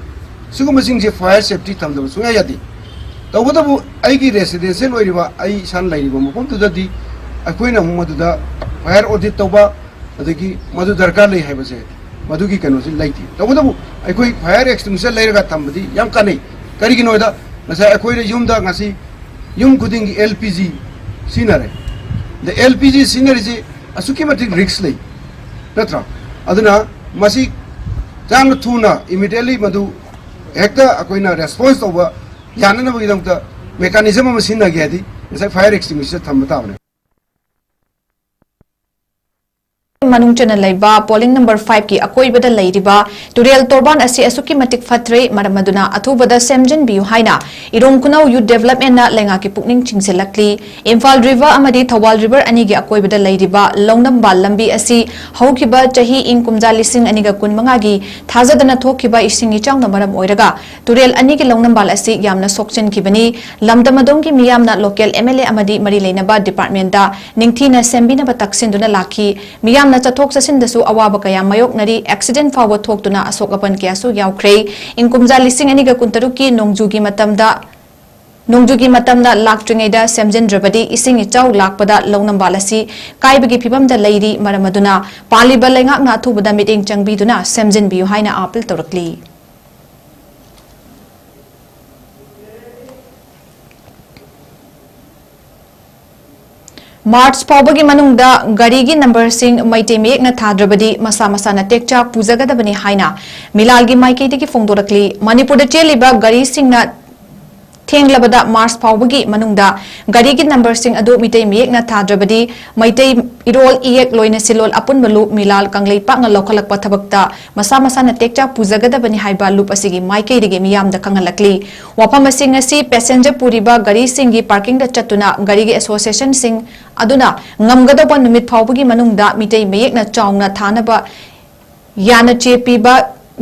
ꯁꯤꯒꯨꯝꯕꯁꯤꯡꯁꯦ fire safety ꯊꯝꯗꯕ ꯁꯨꯡꯌꯥ ꯌꯥꯗꯦ꯫ ꯇꯧꯕꯇꯕꯨ ꯑꯩꯒꯤ residential ꯑꯣꯏꯔꯤꯕ, ꯑꯩ ꯏꯁꯥꯅ ꯂꯩꯔꯤꯕ ꯃꯐꯝꯗꯨꯗꯗꯤ ꯑꯩꯈꯣꯏꯅ ꯑꯃꯨꯛ ꯃꯗꯨꯗ fire audit ꯇꯧꯕ, ꯑꯗꯒꯤ ꯃꯗꯨ ꯗꯔꯀꯥꯔ ꯂꯩ ꯍꯥꯏꯕꯁꯦ, ꯃꯗꯨꯒꯤ ꯀꯩꯅꯣꯁꯤ ꯂꯩꯇꯦ꯫ ꯇꯧꯕꯇꯕꯨ ꯑꯩꯈꯣꯏ fire extinguisher ꯂꯩꯔꯒ ꯊꯝꯕꯗꯤ ꯌꯥꯝ ꯀꯥꯟꯅꯩ꯫ ꯀꯔꯤꯒꯤꯅꯣ ꯍꯥꯏꯗ, ꯉꯁꯥꯏ ꯑꯩꯈꯣꯏꯅ ꯌꯨꯝꯗ ꯉꯁꯤ ꯌꯨꯝ ꯈꯨꯗꯤꯡꯒꯤ L P G ꯁꯤꯖꯤꯟꯅꯔꯦ꯫ ꯑꯗ L P G ꯁꯤꯖꯤꯟꯅꯔꯤꯁꯤ ꯑꯁꯨꯛꯀꯤ ꯃꯇꯤꯛ risk ꯂꯩ, ꯅꯠꯇ꯭ꯔꯥ? ꯑꯗꯨꯅ ꯃꯁꯤ ꯌꯥꯝꯅ ꯊꯨꯅ, immediately ꯃꯗꯨ ꯍꯦꯛꯇ ꯑꯩꯈꯣꯏꯅ response ꯇꯧꯕ ꯌꯥꯅꯅꯕꯒꯤꯗꯃꯛꯇ mechanism ꯑꯃ ꯁꯤꯖꯤꯟꯅꯒꯦ ꯍꯥꯏꯗꯤ ꯉꯁꯥꯏ fire extinguisher ꯊꯝꯕ ꯇꯥꯕꯅꯦ꯫ ꯃꯅꯨꯡ ꯆꯟꯅ ꯂꯩꯕ polling number five ꯀꯤ ꯑꯀꯣꯏꯕꯗ ꯂꯩꯔꯤꯕ ꯇꯨꯔꯦꯜ ꯇꯣꯔꯕꯥꯟ ꯑꯁꯤ ꯑꯁꯨꯛꯀꯤ ꯃꯇꯤꯛ ꯐꯠꯇ꯭ꯔꯦ, ꯃꯔꯝ ꯑꯗꯨꯅ ꯑꯊꯨꯕꯗ ꯁꯦꯝꯖꯤꯟꯕꯤꯌꯨ ꯍꯥꯏꯅ ꯏꯔꯣꯡ ꯈꯨꯅꯧ Youth Development ꯅ ꯂꯩꯉꯥꯛꯀꯤ ꯄꯨꯛꯅꯤꯡ ꯆꯤꯡꯁꯤꯜꯂꯛꯂꯤ꯫ ꯏꯝꯐꯥꯜ River ꯑꯃꯗꯤ ꯊꯧꯕꯥꯜ River ꯑꯅꯤꯒꯤ ꯑꯀꯣꯏꯕꯗ ꯂꯩꯔꯤꯕ ꯂꯧꯅꯝꯕꯥꯜ ꯂꯝꯕꯤ ꯑꯁꯤ ꯍꯧꯈꯤꯕ ꯆꯍꯤ ꯏꯪ ꯀꯨꯝꯖꯥ ꯂꯤꯁꯤꯡ ꯑꯅꯤꯒ ꯀꯨꯟꯃꯉꯥꯒꯤ ꯊꯥꯖꯗꯅ ꯊꯣꯛꯈꯤꯕ ꯏꯁꯤꯡ ꯏꯆꯥꯎꯅ ꯃꯔꯝ ꯑꯣꯏꯔꯒ ꯇꯨꯔꯦꯜ ꯑꯅꯤꯒꯤ ꯂꯧꯅꯝꯕꯥꯜ ꯑꯁꯤ ꯌꯥꯝꯅ ꯁꯣꯛꯆꯤꯟꯈꯤꯕꯅꯤ꯫ ꯂꯝꯗꯝ ꯑꯗꯣꯝꯒꯤ ꯃꯤꯌꯥꯝꯅ local M L A ꯑꯃꯗꯤ ꯃꯔꯤ ꯂꯩꯅꯕ department ꯇ ꯅꯤꯡꯊꯤꯅ ꯁꯦꯝꯕꯤꯅꯕ ꯇꯛꯁꯤꯟꯗꯨꯅ ꯂꯥꯛꯈꯤ꯫ ꯃꯤꯌꯥꯝꯅ ꯆꯠꯊꯣꯛ ꯆꯠꯁꯤꯟꯗꯁꯨ ꯑꯋꯥꯕ ꯀꯌꯥ ꯃꯥꯌꯣꯛꯅꯔꯤ, accident ꯐꯥꯎꯕ ꯊꯣꯛꯇꯨꯅ ꯑꯁꯣꯛ ꯑꯄꯟ ꯀꯌꯥꯁꯨ ꯌꯥꯎꯈ꯭ꯔꯦ꯫ ꯏꯪ ꯀꯨꯝꯖꯥ ꯂꯤꯁꯤꯡ ꯑꯅꯤꯒ ꯀꯨꯟꯇꯔꯨꯛꯀꯤ ꯅꯣꯡꯖꯨꯒꯤ ꯃꯇꯝꯗ, ꯅꯣꯡꯖꯨꯒꯤ ꯃꯇꯝꯅ ꯂꯥꯛꯇ꯭ꯔꯤꯉꯩꯗ ꯁꯦꯝꯖꯤꯟꯗ꯭ꯔꯕꯗꯤ ꯏꯁꯤꯡ ꯏꯆꯥꯎ ꯂꯥꯛꯄꯗ ꯂꯧꯅꯝꯕꯥꯜ ꯑꯁꯤ ꯀꯥꯏꯕꯒꯤ ꯐꯤꯕꯝꯗ ꯂꯩꯔꯤ꯫ ꯃꯔꯝ ꯑꯗꯨꯅ ꯄꯥꯜꯂꯤꯕ ꯂꯩꯉꯥꯛꯅ ꯑꯊꯨꯕꯗ ꯃꯤꯠꯌꯦꯡ ꯆꯪꯕꯤꯗꯨꯅ ꯁꯦꯝꯖꯤꯟꯕꯤꯌꯨ ꯍꯥꯏꯅ appeal ꯇꯧꯔꯛꯂꯤ꯫ ꯃꯥꯔꯆ ꯐꯥꯎꯕꯒꯤ ꯃꯅꯨꯡꯗ ꯒꯥꯔꯤꯒꯤ ꯅꯝꯕꯔꯁꯤꯡ ꯃꯩꯇꯩ ꯃꯌꯦꯛꯅ ꯊꯥꯗ꯭ꯔꯕꯗꯤ ꯃꯁꯥ ꯃꯁꯥꯅ ꯇꯦꯛꯆꯥꯛ ꯄꯨꯖꯒꯗꯕꯅꯤ ꯍꯥꯏꯅ ꯃꯤꯂꯥꯜꯒꯤ ꯃꯥꯏꯀꯩꯗꯒꯤ ꯐꯣꯡꯗꯣꯔꯛꯂꯤ꯫ ꯃꯅꯤꯄꯨꯔꯗ ꯆꯦꯜꯂꯤꯕ ꯒꯥꯔꯤꯁꯤꯡꯅ ꯊꯦꯡꯂꯕꯗ ꯃꯥꯔꯆ ꯐꯥꯎꯕꯒꯤ ꯃꯅꯨꯡꯗ ꯒꯥꯔꯤꯒꯤ ꯅꯝꯕꯔꯁꯤꯡ ꯑꯗꯨ ꯃꯤꯇꯩ ꯃꯌꯦꯛꯅ ꯊꯥꯗ꯭ꯔꯕꯗꯤ ꯃꯩꯇꯩ ꯏꯔꯣꯜ, ꯏꯌꯦꯛ, ꯂꯣꯏꯅ ꯁꯤꯂꯣꯜ ꯑꯄꯨꯟꯕ ꯂꯨꯞ ꯃꯤꯂꯥꯜ ꯀꯪꯂꯩꯄꯥꯛꯅ ꯂꯧꯈꯠꯂꯛꯄ ꯊꯕꯛꯇ ꯃꯁꯥ ꯃꯁꯥꯅ ꯇꯦꯛꯆꯥꯛ ꯄꯨꯖꯒꯗꯕꯅꯤ ꯍꯥꯏꯕ ꯂꯨꯞ ꯑꯁꯤꯒꯤ ꯃꯥꯏꯀꯩꯗꯒꯤ ꯃꯤꯌꯥꯝꯗ ꯈꯪꯍꯜꯂꯛꯂꯤ꯫ ꯋꯥꯐꯝ ꯑꯁꯤ ꯉꯁꯤ passenger ꯄꯨꯔꯤꯕ ꯒꯥꯔꯤꯁꯤꯡꯒꯤ parking ꯗ ꯆꯠꯇꯨꯅ ꯒꯥꯔꯤꯒꯤ association ꯁꯤꯡ ꯑꯗꯨꯅ ꯉꯝꯒꯗꯧꯕ ꯅꯨꯃꯤꯠ ꯐꯥꯎꯕꯒꯤ ꯃꯅꯨꯡꯗ ꯃꯤꯇꯩ ꯃꯌꯦꯛꯅ ꯆꯥꯎꯅ ꯊꯥꯅꯕ ꯌꯥꯅ ꯆꯦ ꯄꯤꯕ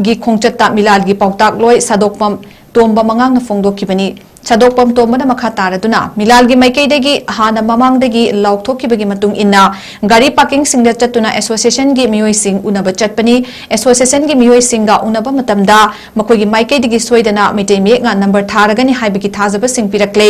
ꯒꯤ ꯈꯣꯡꯆꯠꯇ ꯃꯤꯂꯥꯜꯒꯤ ꯄꯥꯎꯇꯥꯛꯂꯣꯏ ꯁꯥꯗꯣꯛꯄꯝ ꯇꯣꯝꯕ ꯃꯉꯥꯡꯅ ꯐꯣꯡꯗꯣꯛꯈꯤꯕꯅꯤ꯫ ꯁꯥꯗꯣꯛꯄꯝ ꯇꯣꯝꯕꯅ ꯃꯈꯥ ꯇꯥꯔꯗꯨꯅ, ꯃꯤꯂꯥꯜꯒꯤ ꯃꯥꯏꯀꯩꯗꯒꯤ ꯍꯥꯟꯅ ꯃꯃꯥꯡꯗꯒꯤ ꯂꯥꯎꯊꯣꯛꯈꯤꯕꯒꯤ ꯃꯇꯨꯡ ꯏꯟꯅ ꯒꯥꯔꯤ ꯄꯥꯔꯀꯤꯡꯁꯤꯡꯗ ꯆꯠꯇꯨꯅ ꯑꯦꯁꯣꯁꯤꯌꯦꯁꯟꯒꯤ ꯃꯤꯑꯣꯏꯁꯤꯡ ꯎꯅꯕ ꯆꯠꯄꯅꯤ꯫ ꯑꯦꯁꯣꯁꯤꯌꯦꯁꯟꯒꯤ ꯃꯤꯑꯣꯏꯁꯤꯡꯒ ꯎꯅꯕ ꯃꯇꯝꯗ ꯃꯈꯣꯏꯒꯤ ꯃꯥꯏꯀꯩꯗꯒꯤ ꯁꯣꯏꯗꯅ ꯃꯩꯇꯩ ꯃꯌꯦꯛꯅ ꯅꯝꯕꯔ ꯊꯥꯔꯒꯅꯤ ꯍꯥꯏꯕꯒꯤ ꯊꯥꯖꯕꯁꯤꯡ ꯄꯤꯔꯛꯂꯦ꯫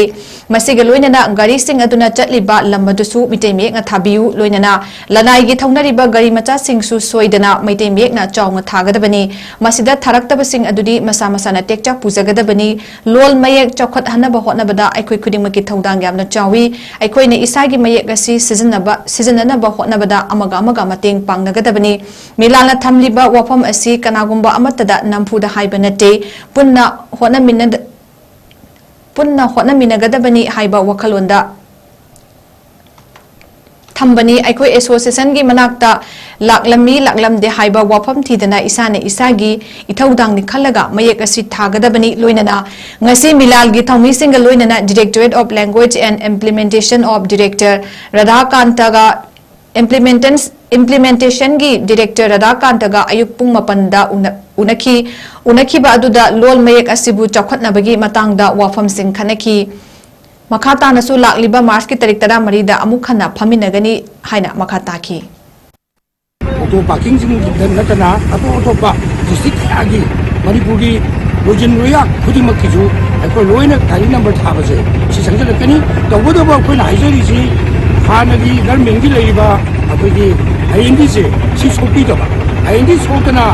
ꯃꯁꯤꯒ ꯂꯣꯏꯅꯅ ꯒꯥꯔꯤꯁꯤꯡ ꯑꯗꯨꯅ ꯆꯠꯂꯤꯕ ꯂꯝ ꯑꯗꯨꯁꯨ ꯃꯩꯇꯩ ꯃꯌꯦꯛꯅ ꯊꯥꯕꯤꯌꯨ, ꯂꯣꯏꯅꯅ ꯂꯅꯥꯏꯒꯤ ꯊꯧꯅꯔꯤꯕ ꯒꯥꯔꯤ ꯃꯆꯥꯁꯤꯡꯁꯨ ꯁꯣꯏꯗꯅ ꯃꯩꯇꯩ ꯃꯌꯦꯛꯅ ꯆꯥꯎꯅ ꯊꯥꯒꯗꯕꯅꯤ꯫ ꯃꯁꯤꯗ ꯊꯥꯔꯛꯇꯕꯁꯤꯡ ꯑꯗꯨꯗꯤ ꯃꯁꯥ ꯃꯁꯥꯅ ꯇꯦꯛꯆ ꯄꯨꯖꯒꯗꯕꯅꯤ꯫ ꯂꯣꯜ ꯃꯌꯦꯛ ꯆꯥꯎꯈꯠꯍꯟꯅꯕ ꯍꯣꯠꯅꯕꯗ ꯑꯩꯈꯣꯏ ꯈꯨꯗꯤꯡꯃꯛꯀꯤ ꯊꯧꯗꯥꯡ ꯌꯥꯝꯅ ꯆꯥꯎꯏ꯫ ꯑꯩꯈꯣꯏꯅ ꯏꯁꯥꯒꯤ ꯃꯌꯦꯛ ꯑꯁꯤ ꯁꯤꯖꯤꯟꯅꯕ, ꯁꯤꯖꯤꯟꯅꯅꯕ ꯍꯣꯠꯅꯕꯗ ꯑꯃꯒ ꯑꯃꯒ ꯃꯇꯦꯡ ꯄꯥꯡꯅꯒꯗꯕꯅꯤ꯫ ꯃꯤꯂꯥꯜꯅ ꯊꯝꯂꯤꯕ ꯋꯥꯐꯝ ꯑꯁꯤ ꯀꯅꯥꯒꯨꯝꯕ ꯑꯃꯠꯇꯗ ꯅꯝꯐꯨꯗ ꯍꯥꯏꯕ ꯅꯠꯇꯦ꯫ ꯄꯨꯟꯅ ꯍꯣꯠꯅꯃꯤꯟꯅ-, ꯄꯨꯟꯅ ꯍꯣꯠꯅꯃꯤꯟꯅꯒꯗꯕꯅꯤ ꯍꯥꯏꯕ ꯋꯥꯈꯜꯂꯣꯟꯗ ꯊꯝꯕꯅꯤ꯫ ꯑꯩꯈꯣꯏ ꯑꯦꯁꯣꯁꯤꯌꯦꯁꯟꯒꯤ ꯃꯅꯥꯛꯇ ꯂꯥꯛꯂꯝꯃꯤ, ꯂꯥꯛꯂꯝꯗꯦ ꯍꯥꯏꯕ ꯋꯥꯐꯝ ꯊꯤꯗꯅ ꯏꯁꯥꯅ ꯏꯁꯥꯒꯤ ꯏꯊꯧꯗꯥꯡꯅꯤ ꯈꯜꯂꯒ ꯃꯌꯦꯛ ꯑꯁꯤ ꯊꯥꯒꯗꯕꯅꯤ꯫ ꯂꯣꯏꯅꯅ ꯉꯁꯤ ꯃꯤꯂꯥꯜꯒꯤ ꯊꯧꯃꯤꯁꯤꯡꯒ ꯂꯣꯏꯅꯅ Directorate of Language and Implementation of Director ꯔꯥꯙꯥꯀꯥꯟꯇꯒ implementance-, implementationꯒꯤ director ꯔꯥꯙꯥꯀꯥꯟꯇꯒ ꯑꯌꯨꯛ ꯄꯨꯡ ꯃꯥꯄꯟꯗ ꯎꯅ-, ꯎꯅꯈꯤ꯫ ꯎꯅꯈꯤꯕ ꯑꯗꯨꯗ ꯂꯣꯜ ꯃꯌꯦꯛ ꯑꯁꯤꯕꯨ ꯆꯥꯎꯈꯠꯅꯕꯒꯤ ꯃꯇꯥꯡꯗ ꯋꯥꯐꯝꯁꯤꯡ ꯈꯟꯅꯈꯤ꯫ ꯃꯈꯥ ꯇꯥꯅꯁꯨ ꯂꯥꯛꯂꯤꯕ ꯃꯥꯔꯆꯀꯤ ꯇꯥꯔꯤꯛ ꯇꯔꯥꯃꯔꯤꯗ ꯑꯃꯨꯛ ꯍꯟꯅ ꯐꯝꯃꯤꯟꯅꯒꯅꯤ ꯍꯥꯏꯅ ꯃꯈꯥ ꯇꯥꯈꯤ꯫ ꯑꯣꯇꯣ ꯄꯥꯔꯀꯤꯡꯁꯤꯡꯗ ꯅꯠꯇꯅ ꯑꯇꯣꯞ ꯑꯇꯣꯞꯄ ꯗꯤꯁꯇ꯭ꯔꯤꯛ ꯀꯌꯥꯒꯤ ꯃꯅꯤꯄꯨꯔꯒꯤ ꯂꯣꯏꯖꯤꯟ ꯂꯣꯏꯌꯥ ꯈꯨꯗꯤꯡꯃꯛꯀꯤꯁꯨ ꯑꯩꯈꯣꯏ ꯂꯣꯏꯅ ꯒꯥꯔꯤ ꯅꯝꯕꯔ ꯊꯥꯕꯁꯦ ꯁꯤ ꯆꯪꯁꯤꯜꯂꯛꯀꯅꯤ꯫ ꯇꯧꯕꯇꯕꯨ ꯑꯩꯈꯣꯏꯅ ꯍꯥꯏꯖꯔꯤꯁꯤ ꯍꯥꯟꯅꯒꯤ ꯒꯔꯃꯦꯟꯒꯤ ꯂꯩꯔꯤꯕ ꯑꯩꯈꯣꯏꯒꯤ INDꯁꯦ ꯁꯤ ꯁꯣꯛꯄꯤꯗꯕ, IND ꯁꯣꯛꯇꯅ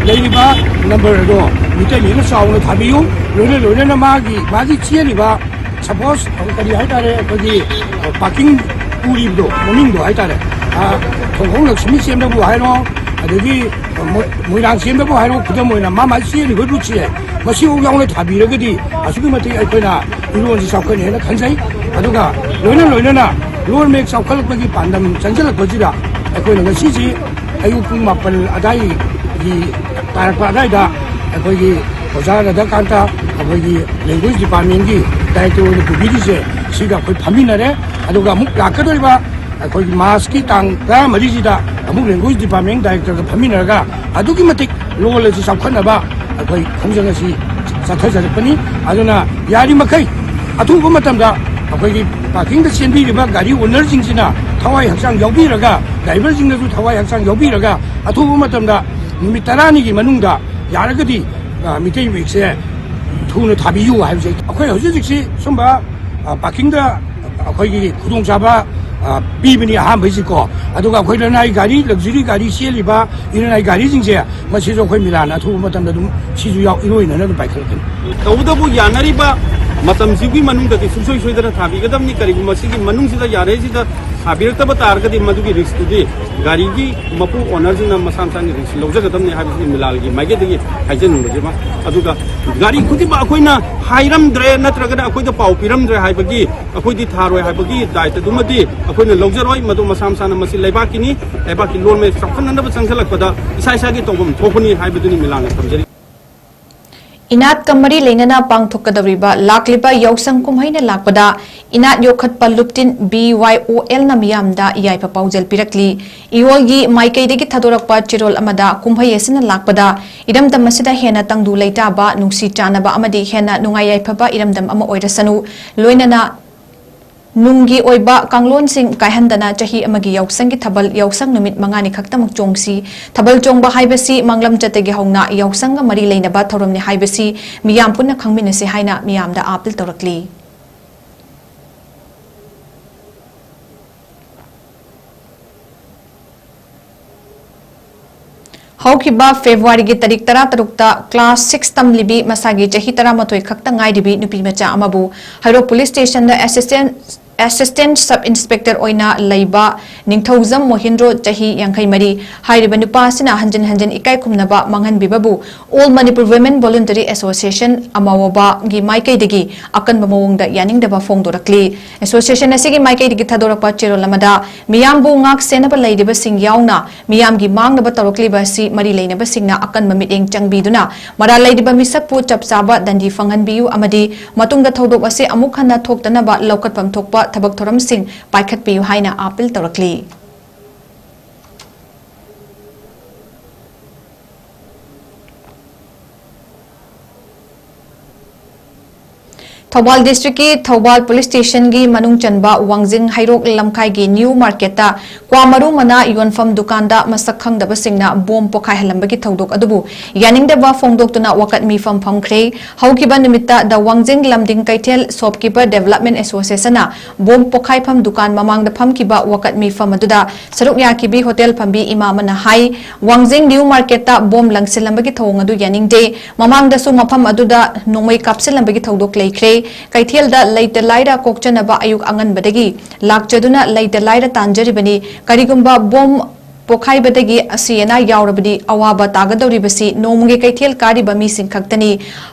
ꯂꯩꯔꯤꯕ ꯅꯝꯕꯔ ꯑꯗꯣ ꯃꯤꯇꯔ ꯂꯦꯟꯅ ꯆꯥꯎꯅ ꯊꯥꯕꯤꯌꯨ꯫ ꯂꯣꯏꯅ ꯂꯣꯏꯅꯅ ꯃꯥꯒꯤ, ꯃꯥꯒꯤ ꯆꯦꯜꯂꯤꯕ ꯁꯄꯣꯁ ꯀꯔꯤ ꯍꯥꯏꯇꯥꯔꯦ, ꯑꯩꯈꯣꯏꯒꯤ ꯄꯥꯔꯀꯤꯡ ꯄꯨꯔꯤꯕꯗꯣ, ꯃꯃꯤꯡꯗꯣ ꯍꯥꯏꯇꯥꯔꯦ, ꯊꯣꯡꯈꯣꯡ ꯂꯛꯁꯃꯤ ꯆꯦꯟꯕꯕꯨ ꯍꯥꯏꯔꯣ, ꯑꯗꯒꯤ ꯃꯣꯏ-, ꯃꯣꯏꯔꯥꯡ ꯆꯦꯟꯕꯕꯨ ꯍꯥꯏꯔꯣ, ꯈꯨꯗꯝ ꯑꯣꯏꯅ ꯃꯥ ꯃꯥ ꯆꯦꯜꯂꯤꯕ ꯔꯨꯠꯁꯦ ꯃꯁꯤꯐꯥꯎ ꯌꯥꯎꯅ ꯊꯥꯕꯤꯔꯒꯗꯤ ꯑꯁꯨꯛꯀꯤ ꯃꯇꯤꯛ ꯑꯩꯈꯣꯏꯅ ꯏꯔꯣꯟꯁꯤ ꯆꯥꯎꯈꯠꯅꯤ ꯍꯥꯏꯅ ꯈꯟꯖꯩ꯫ ꯑꯗꯨꯒ ꯂꯣꯏꯅ ꯂꯣꯏꯅꯅ ꯂꯣꯟ ꯃꯌꯦꯛ ꯆꯥꯎꯈꯠꯂꯛꯄꯒꯤ ꯄꯥꯟꯗꯝ ꯆꯪꯁꯤꯜꯂꯛꯄꯁꯤꯗ ꯑꯩꯈꯣꯏꯅ ꯉꯁꯤꯁꯤ ꯑꯌꯨꯛ ꯄꯨꯡ ꯃꯥꯄꯟ ꯑꯗꯥꯏꯒꯤ ꯇꯥꯔꯛꯄ ꯑꯗꯥꯏꯗ ꯑꯩꯈꯣꯏꯒꯤ ꯑꯣꯖꯥ ꯔꯥꯙꯥꯀꯥꯟꯇ, ꯑꯩꯈꯣꯏꯒꯤ language departmentꯀꯤ director ꯑꯣꯏꯅ ꯄꯨꯕꯤꯔꯤꯁꯦ, ꯁꯤꯒ ꯑꯩꯈꯣꯏ ꯐꯝꯃꯤꯟꯅꯔꯦ꯫ ꯑꯗꯨꯒ ꯑꯃꯨꯛ ꯂꯥꯛꯀꯗꯧꯔꯤꯕ ꯑꯩꯈꯣꯏꯒꯤ ꯃꯥꯔꯆꯀꯤ ꯇꯥꯡ ꯇꯔꯥꯃꯔꯤꯁꯤꯗ ꯑꯃꯨꯛ ꯂꯦꯡꯒ꯭ꯋꯦꯖ ꯗꯤꯄꯥꯔꯠꯃꯦꯟ ꯗꯥꯏꯔꯦꯛꯇꯔꯒ ꯐꯝꯃꯤꯟꯅꯔꯒ ꯑꯗꯨꯛꯀꯤ ꯃꯇꯤꯛ ꯂꯣꯜ ꯑꯁꯤ ꯆꯥꯎꯈꯠꯅꯕ ꯑꯩꯈꯣꯏ ꯈꯣꯡꯖꯪ ꯑꯁꯤ ꯆꯠꯊꯖꯔꯛꯄꯅꯤ꯫ ꯑꯗꯨꯅ ꯌꯥꯔꯤꯃꯈꯩ ꯑꯊꯨꯕ ꯃꯇꯝꯗ ꯑꯩꯈꯣꯏꯒꯤ ꯄꯥꯔꯀꯤꯡꯗ ꯆꯦꯟꯕꯤꯔꯤꯕ ꯒꯥꯔꯤ ꯑꯣꯅꯔꯁꯤꯡꯁꯤꯅ ꯊꯋꯥꯏ ꯍꯛꯆꯥꯡ ꯌꯥꯎꯕꯤꯔꯒ, ꯗ꯭ꯔꯥꯏꯚꯔꯁꯤꯡꯅꯁꯨ ꯊꯋꯥꯏ ꯍꯛꯆꯥꯡ ꯌꯥꯎꯕꯤꯔꯒ, ꯑꯊꯨꯕ ꯃꯇꯝꯗ ꯅꯨꯃꯤꯠ ꯇꯔꯥꯅꯤꯒꯤ ꯃꯅꯨꯡꯗ ꯌꯥꯔꯒꯗꯤ, ꯑ, ꯃꯤꯇꯩ ꯃꯌꯦꯛꯁꯦ ꯊꯨꯅ ꯊꯥꯕꯤꯌꯨ ꯍꯥꯏꯕꯁꯦ꯫ ꯑꯩꯈꯣꯏ ꯍꯧꯖꯤꯛ ꯍꯧꯖꯤꯛꯁꯤ ꯁꯨꯝꯕ, ꯑ, ꯄꯥꯔꯀꯤꯡꯗ ꯑꯩꯈꯣꯏꯒꯤ ꯈꯨꯗꯣꯡꯆꯥꯕ, ꯑ, ꯄꯤꯕꯅꯤ ꯑꯍꯥꯟꯕꯩꯁꯤꯀꯣ꯫ ꯑꯗꯨꯒ ꯑꯩꯈꯣꯏ ꯂꯅꯥꯏ ꯒꯥꯔꯤ, ꯂꯛꯖꯔꯤ ꯒꯥꯔꯤ ꯆꯦꯜꯂꯤꯕ ꯏꯔꯅꯥꯏ ꯒꯥꯔꯤꯁꯤꯡꯁꯦ, ꯃꯁꯤꯁꯨ ꯑꯩꯈꯣꯏ ꯃꯤꯂꯥꯟꯅ ꯑꯊꯨꯕ ꯃꯇꯝꯗ ꯑꯗꯨꯝ ꯁꯤꯁꯨ ꯌꯥꯎ-, ꯏꯔꯣꯏꯅꯅ ꯑꯗꯨꯝ ꯄꯥꯏꯈꯠꯂꯛꯀꯅꯤ꯫ ꯇꯧꯕꯇꯕꯨ ꯌꯥꯅꯔꯤꯕ ꯃꯇꯝꯁꯤꯒꯤ ꯃꯅꯨꯡꯗꯗꯤ ꯁꯨꯡꯁꯣꯏ ꯁꯣꯏꯗꯅ ꯊꯥꯕꯤꯒꯗꯕꯅꯤ꯫ ꯀꯔꯤꯒꯨꯝꯕ ꯁꯤꯒꯤ ꯃꯅꯨꯡꯁꯤꯗ ꯌꯥꯔꯦꯁꯤꯗ ꯊꯥꯕꯤꯔꯛꯇꯕ ꯇꯥꯔꯒꯗꯤ ꯃꯗꯨꯒꯤ ꯔꯤꯛꯁꯇꯨꯗꯤ ꯒꯥꯔꯤꯒꯤ ꯃꯄꯨ ꯑꯣꯅꯔꯁꯤꯡꯅ ꯃꯁꯥ ꯃꯁꯥꯒꯤ ꯔꯤꯛꯁ ꯂꯧꯖꯒꯗꯕꯅꯤ ꯍꯥꯏꯕꯁꯤꯅꯤ ꯃꯤꯂꯥꯜꯒꯤ ꯃꯥꯏꯀꯩꯗꯒꯤ ꯍꯥꯏꯖꯅꯤꯡꯕꯁꯤꯃ꯫ ꯑꯗꯨꯒ ꯒꯥꯔꯤ ꯈꯨꯗꯤꯡꯃꯛ ꯑꯩꯈꯣꯏꯅ ꯍꯥꯏꯔꯝꯗ꯭ꯔꯦ ꯅꯠꯇ꯭ꯔꯒꯅ ꯑꯩꯈꯣꯏꯗ ꯄꯥꯎ ꯄꯤꯔꯝꯗ꯭ꯔꯦ ꯍꯥꯏꯕꯒꯤ ꯑꯩꯈꯣꯏꯗꯤ ꯊꯥꯔꯣꯏ ꯍꯥꯏꯕꯒꯤ ꯗꯥꯏꯇꯗꯨꯃꯗꯤ ꯑꯩꯈꯣꯏꯅ ꯂꯧꯖꯔꯣꯏ꯫ ꯃꯗꯨ ꯃꯁꯥ ꯃꯁꯥꯅ ꯃꯁꯤ ꯂꯩꯕꯥꯛꯀꯤꯅꯤ, ꯂꯩꯕꯥꯛꯀꯤ ꯂꯣꯟ ꯃꯌꯦꯛ ꯆꯥꯎꯈꯠꯅꯅꯕ ꯆꯪꯁꯤꯜꯂꯛꯄꯗ ꯏꯁꯥ ꯏꯁꯥꯒꯤ ꯇꯧꯐꯝ ꯊꯣꯛꯄꯅꯤ ꯍꯥꯏꯕꯗꯨꯅꯤ ꯃꯤꯂꯥꯟꯅ ꯊꯝꯖꯔꯤ꯫ ꯏꯅꯥꯠꯀ ꯃꯔꯤ ꯂꯩꯅꯅ ꯄꯥꯡꯊꯣꯛꯀꯗꯧꯔꯤꯕ ꯂꯥꯛꯂꯤꯕ ꯌꯥꯎꯁꯪ ꯀꯨꯝꯍꯩꯅ ꯂꯥꯛꯄꯗ ꯏꯅꯥꯠ ꯌꯣꯛꯈꯠꯄ ꯂꯨꯞꯇꯤꯟ B Y O L ꯅ ꯃꯤꯌꯥꯝꯗ ꯌꯥꯏꯐ ꯄꯥꯎꯖꯦꯜ ꯄꯤꯔꯛꯂꯤ꯫ ꯏꯌꯣꯜꯒꯤ ꯃꯥꯏꯀꯩꯗꯒꯤ ꯊꯥꯗꯣꯔꯛꯄ ꯆꯦꯔꯣꯜ ꯑꯃꯗ ꯀꯨꯝꯍꯩ ꯑꯁꯤꯅ ꯂꯥꯛꯄꯗ ꯏꯔꯝꯗꯝ ꯑꯁꯤꯗ ꯍꯦꯟꯅ ꯇꯪꯗꯨ ꯂꯩꯇꯥꯕ, ꯅꯨꯡꯁꯤ ꯆꯥꯟꯅꯕ ꯑꯃꯗꯤ ꯍꯦꯟꯅ ꯅꯨꯡꯉꯥꯏ ꯌꯥꯏꯐꯕ ꯏꯔꯝꯗꯝ ꯑꯃ ꯑꯣꯏꯔꯁꯅꯨ, ꯂꯣꯏꯅꯅ ꯅꯨꯡꯒꯤ ꯑꯣꯏꯕ ꯀꯥꯡꯂꯣꯟꯁꯤꯡ ꯀꯥꯏꯍꯟꯗꯅ ꯆꯍꯤ ꯑꯃꯒꯤ ꯌꯥꯎꯁꯪꯒꯤ ꯊꯥꯕꯜ ꯌꯥꯎꯁꯪ ꯅꯨꯃꯤꯠ ꯃꯉꯥꯅꯤ ꯈꯛꯇꯃꯛ ꯆꯣꯡꯁꯤ꯫ ꯊꯥꯕꯜ ꯆꯣꯡꯕ ꯍꯥꯏꯕꯁꯤ ꯃꯥꯡꯂꯝ ꯆꯠꯇꯒꯤ ꯍꯧꯅ ꯌꯥꯎꯁꯪꯒ ꯃꯔꯤ ꯂꯩꯅꯕ ꯊꯧꯔꯝꯅꯤ ꯍꯥꯏꯕꯁꯤ ꯃꯤꯌꯥꯝ ꯄꯨꯟꯅ ꯈꯪꯃꯤꯟꯅꯁꯤ ꯍꯥꯏꯅ ꯃꯤꯌꯥꯝꯗ ꯑꯥꯄꯤꯜ ꯇꯧꯔꯛꯂꯤ꯫ ꯍꯧꯈꯤꯕ ꯐꯦꯕ꯭ꯔꯨꯋꯥꯔꯤꯒꯤ ꯇꯥꯔꯤꯛ ꯇꯔꯥꯇꯔꯨꯛꯇ class six ꯇꯝꯂꯤꯕꯤ ꯃꯁꯥꯒꯤ ꯆꯍꯤ ꯇꯔꯥꯃꯥꯊꯣꯏ ꯈꯛꯇ ꯉꯥꯏꯔꯤꯕꯤ ꯅꯨꯄꯤ ꯃꯆꯥ ꯑꯃꯕꯨ ꯍꯩꯔꯣꯛ police station ꯗ assistant, assistant sub inspector ꯑꯣꯏꯅ ꯂꯩꯕ ꯅꯤꯡꯊꯧꯖꯝ ꯃꯣꯍꯤꯟꯗ꯭ꯔꯣ, ꯆꯍꯤ ꯌꯥꯡꯈꯩ ꯃꯔꯤ ꯍꯥꯏꯔꯤꯕ ꯅꯨꯄꯥ ꯑꯁꯤꯅ ꯍꯟꯖꯤꯟ ꯍꯟꯖꯤꯟ ꯏꯀꯥꯏ ꯈꯨꯝꯅꯕ ꯃꯥꯡꯍꯟꯕꯤꯕꯕꯨ All Manipur Women Voluntary Association, ꯑꯃꯥꯋꯣꯕꯥꯒꯤ ꯃꯥꯏꯀꯩꯗꯒꯤ ꯑꯀꯟꯕ ꯃꯑꯣꯡꯗ ꯌꯥꯅꯤꯡꯗꯕ ꯐꯣꯡꯗꯣꯔꯛꯂꯤ꯫ Association ꯑꯁꯤꯒꯤ ꯃꯥꯏꯀꯩꯗꯒꯤ ꯊꯥꯗꯣꯔꯛꯄ ꯆꯦꯔꯣꯜ ꯑꯃꯗ ꯃꯤꯌꯥꯝꯕꯨ ꯉꯥꯛ ꯁꯦꯟꯅꯕ ꯂꯩꯔꯤꯕꯁꯤꯡ ꯌꯥꯎꯅ ꯃꯤꯌꯥꯝꯒꯤ ꯃꯥꯡꯅꯕ ꯇꯧꯔꯛꯂꯤꯕ ꯑꯁꯤ ꯃꯔꯤ ꯂꯩꯅꯕꯁꯤꯡꯅ ꯑꯀꯟꯕ ꯃꯤꯠꯌꯦꯡ ꯆꯪꯕꯤꯗꯨꯅ ꯃꯔꯥꯜ ꯂꯩꯔꯤꯕ ꯃꯤꯁꯛꯄꯨ ꯆꯞ ꯆꯥꯕ ꯗꯟꯗꯤ ꯐꯪꯍꯟꯕꯤꯌꯨ ꯑꯃꯗꯤ ꯃꯇꯨꯡꯗ ꯊꯧꯗꯣꯛ ꯑꯁꯤ ꯑꯃꯨꯛ ꯍꯟꯅ ꯊꯣꯛꯇꯅꯕ ꯂꯧꯈꯠꯐꯝ ꯊꯣꯛꯄ ꯊꯕꯛ ꯊꯧꯔꯝꯁꯤꯡ ꯄꯥꯏꯈꯠꯄꯤꯌꯨ ꯍꯥꯏꯅ ꯑꯥꯄꯤꯜ ꯇꯧꯔꯛꯂꯤ꯫ ꯊꯧꯕꯥꯜ ꯗꯤꯁꯇ꯭ꯔꯤꯛꯀꯤ ꯊꯧꯕꯥꯜ ꯄꯨꯂꯤꯁ ꯁ꯭ꯇꯦꯁꯟꯒꯤ ꯃꯅꯨꯡ ꯆꯟꯕ ꯋꯥꯡꯖꯤꯡ ꯍꯩꯔꯣꯛ ꯂꯝꯈꯥꯏꯒꯤ ꯅ꯭ꯌꯨ ꯃꯥꯔꯀꯦꯠꯇ ꯀ꯭ꯋꯥ ꯃꯔꯨ ꯃꯅꯥ ꯌꯣꯟꯐꯝ ꯗꯨꯀꯥꯟꯗ ꯃꯁꯛ ꯈꯪꯗꯕꯁꯤꯡꯅ ꯕꯣꯝ ꯄꯣꯈꯥꯏꯍꯜꯂꯝꯕꯒꯤ ꯊꯧꯗꯣꯛ ꯑꯗꯨꯕꯨ ꯌꯥꯅꯤꯡꯗꯕ ꯐꯣꯡꯗꯣꯛꯇꯨꯅ ꯋꯥꯀꯠ ꯃꯤꯐꯝ ꯐꯝꯈ꯭ꯔꯦ꯫ ꯍꯧꯈꯤꯕ ꯅꯨꯃꯤꯠꯇ ꯗ ꯋꯥꯡꯖꯤꯡ ꯂꯝꯗꯤꯡ ꯀꯩꯊꯦꯜ ꯁꯣꯞꯀꯤꯄꯔ ꯗꯦꯕꯂꯞꯃꯦꯟ ꯑꯦꯁꯣꯁꯤꯌꯦꯁꯟꯅ ꯕꯣꯝ ꯄꯣꯈꯥꯏꯐꯝ ꯗꯨꯀꯥꯟ ꯃꯃꯥꯡꯗ ꯐꯝꯈꯤꯕ ꯋꯥꯀꯠ ꯃꯤꯐꯝ ꯑꯗꯨꯗ ꯁꯔꯨꯛ ꯌꯥꯈꯤꯕꯤ ꯍꯣꯇꯦꯜ ꯐꯝꯕꯤ ꯏꯃꯥ ꯑꯃꯅ ꯍꯥꯏ, ꯋꯥꯡꯖꯤꯡ ꯅ꯭ꯌꯨ ꯃꯥꯔꯀꯦꯠꯇ ꯕꯣꯝ ꯂꯪꯁꯤꯜꯂꯝꯕꯒꯤ ꯊꯧꯑꯣꯡ ꯑꯗꯨ ꯌꯥꯅꯤꯡꯗꯦ꯫ ꯃꯃꯥꯡꯗꯁꯨ ꯃꯐꯝ ꯑꯗꯨꯗ ꯅꯣꯡꯃꯩ ꯀꯥꯞꯁꯤꯜꯂꯝꯕꯒꯤ ꯊꯧꯗꯣꯛ ꯂꯩꯈ꯭ꯔꯦ꯫ ꯀꯩꯊꯦꯜꯗ ꯂꯩꯇ ꯂꯥꯏꯔ ꯀꯣꯛꯆꯅꯕ ꯑꯌꯨꯛ ꯑꯉꯟꯕꯗꯒꯤ ꯂꯥꯛꯆꯗꯨꯅ ꯂꯩꯇ ꯂꯥꯏꯔ ꯇꯥꯟꯖꯔꯤꯕꯅꯤ꯫ ꯀꯔꯤꯒꯨꯝꯕ ꯕꯣꯝ ꯄꯣꯈꯥꯏꯕꯗꯒꯤ ꯑꯁꯤ ꯑꯅꯥ ꯌꯥꯎꯔꯕꯗꯤ ꯑꯋꯥꯕ ꯇꯥꯒꯗꯧꯔꯤꯕꯁꯤ ꯅꯣꯡꯃꯒꯤ ꯀꯩꯊꯦꯜ ꯀꯥꯔꯤꯕ ꯃꯤꯁꯤꯡ ꯈꯛꯇꯅꯤ꯫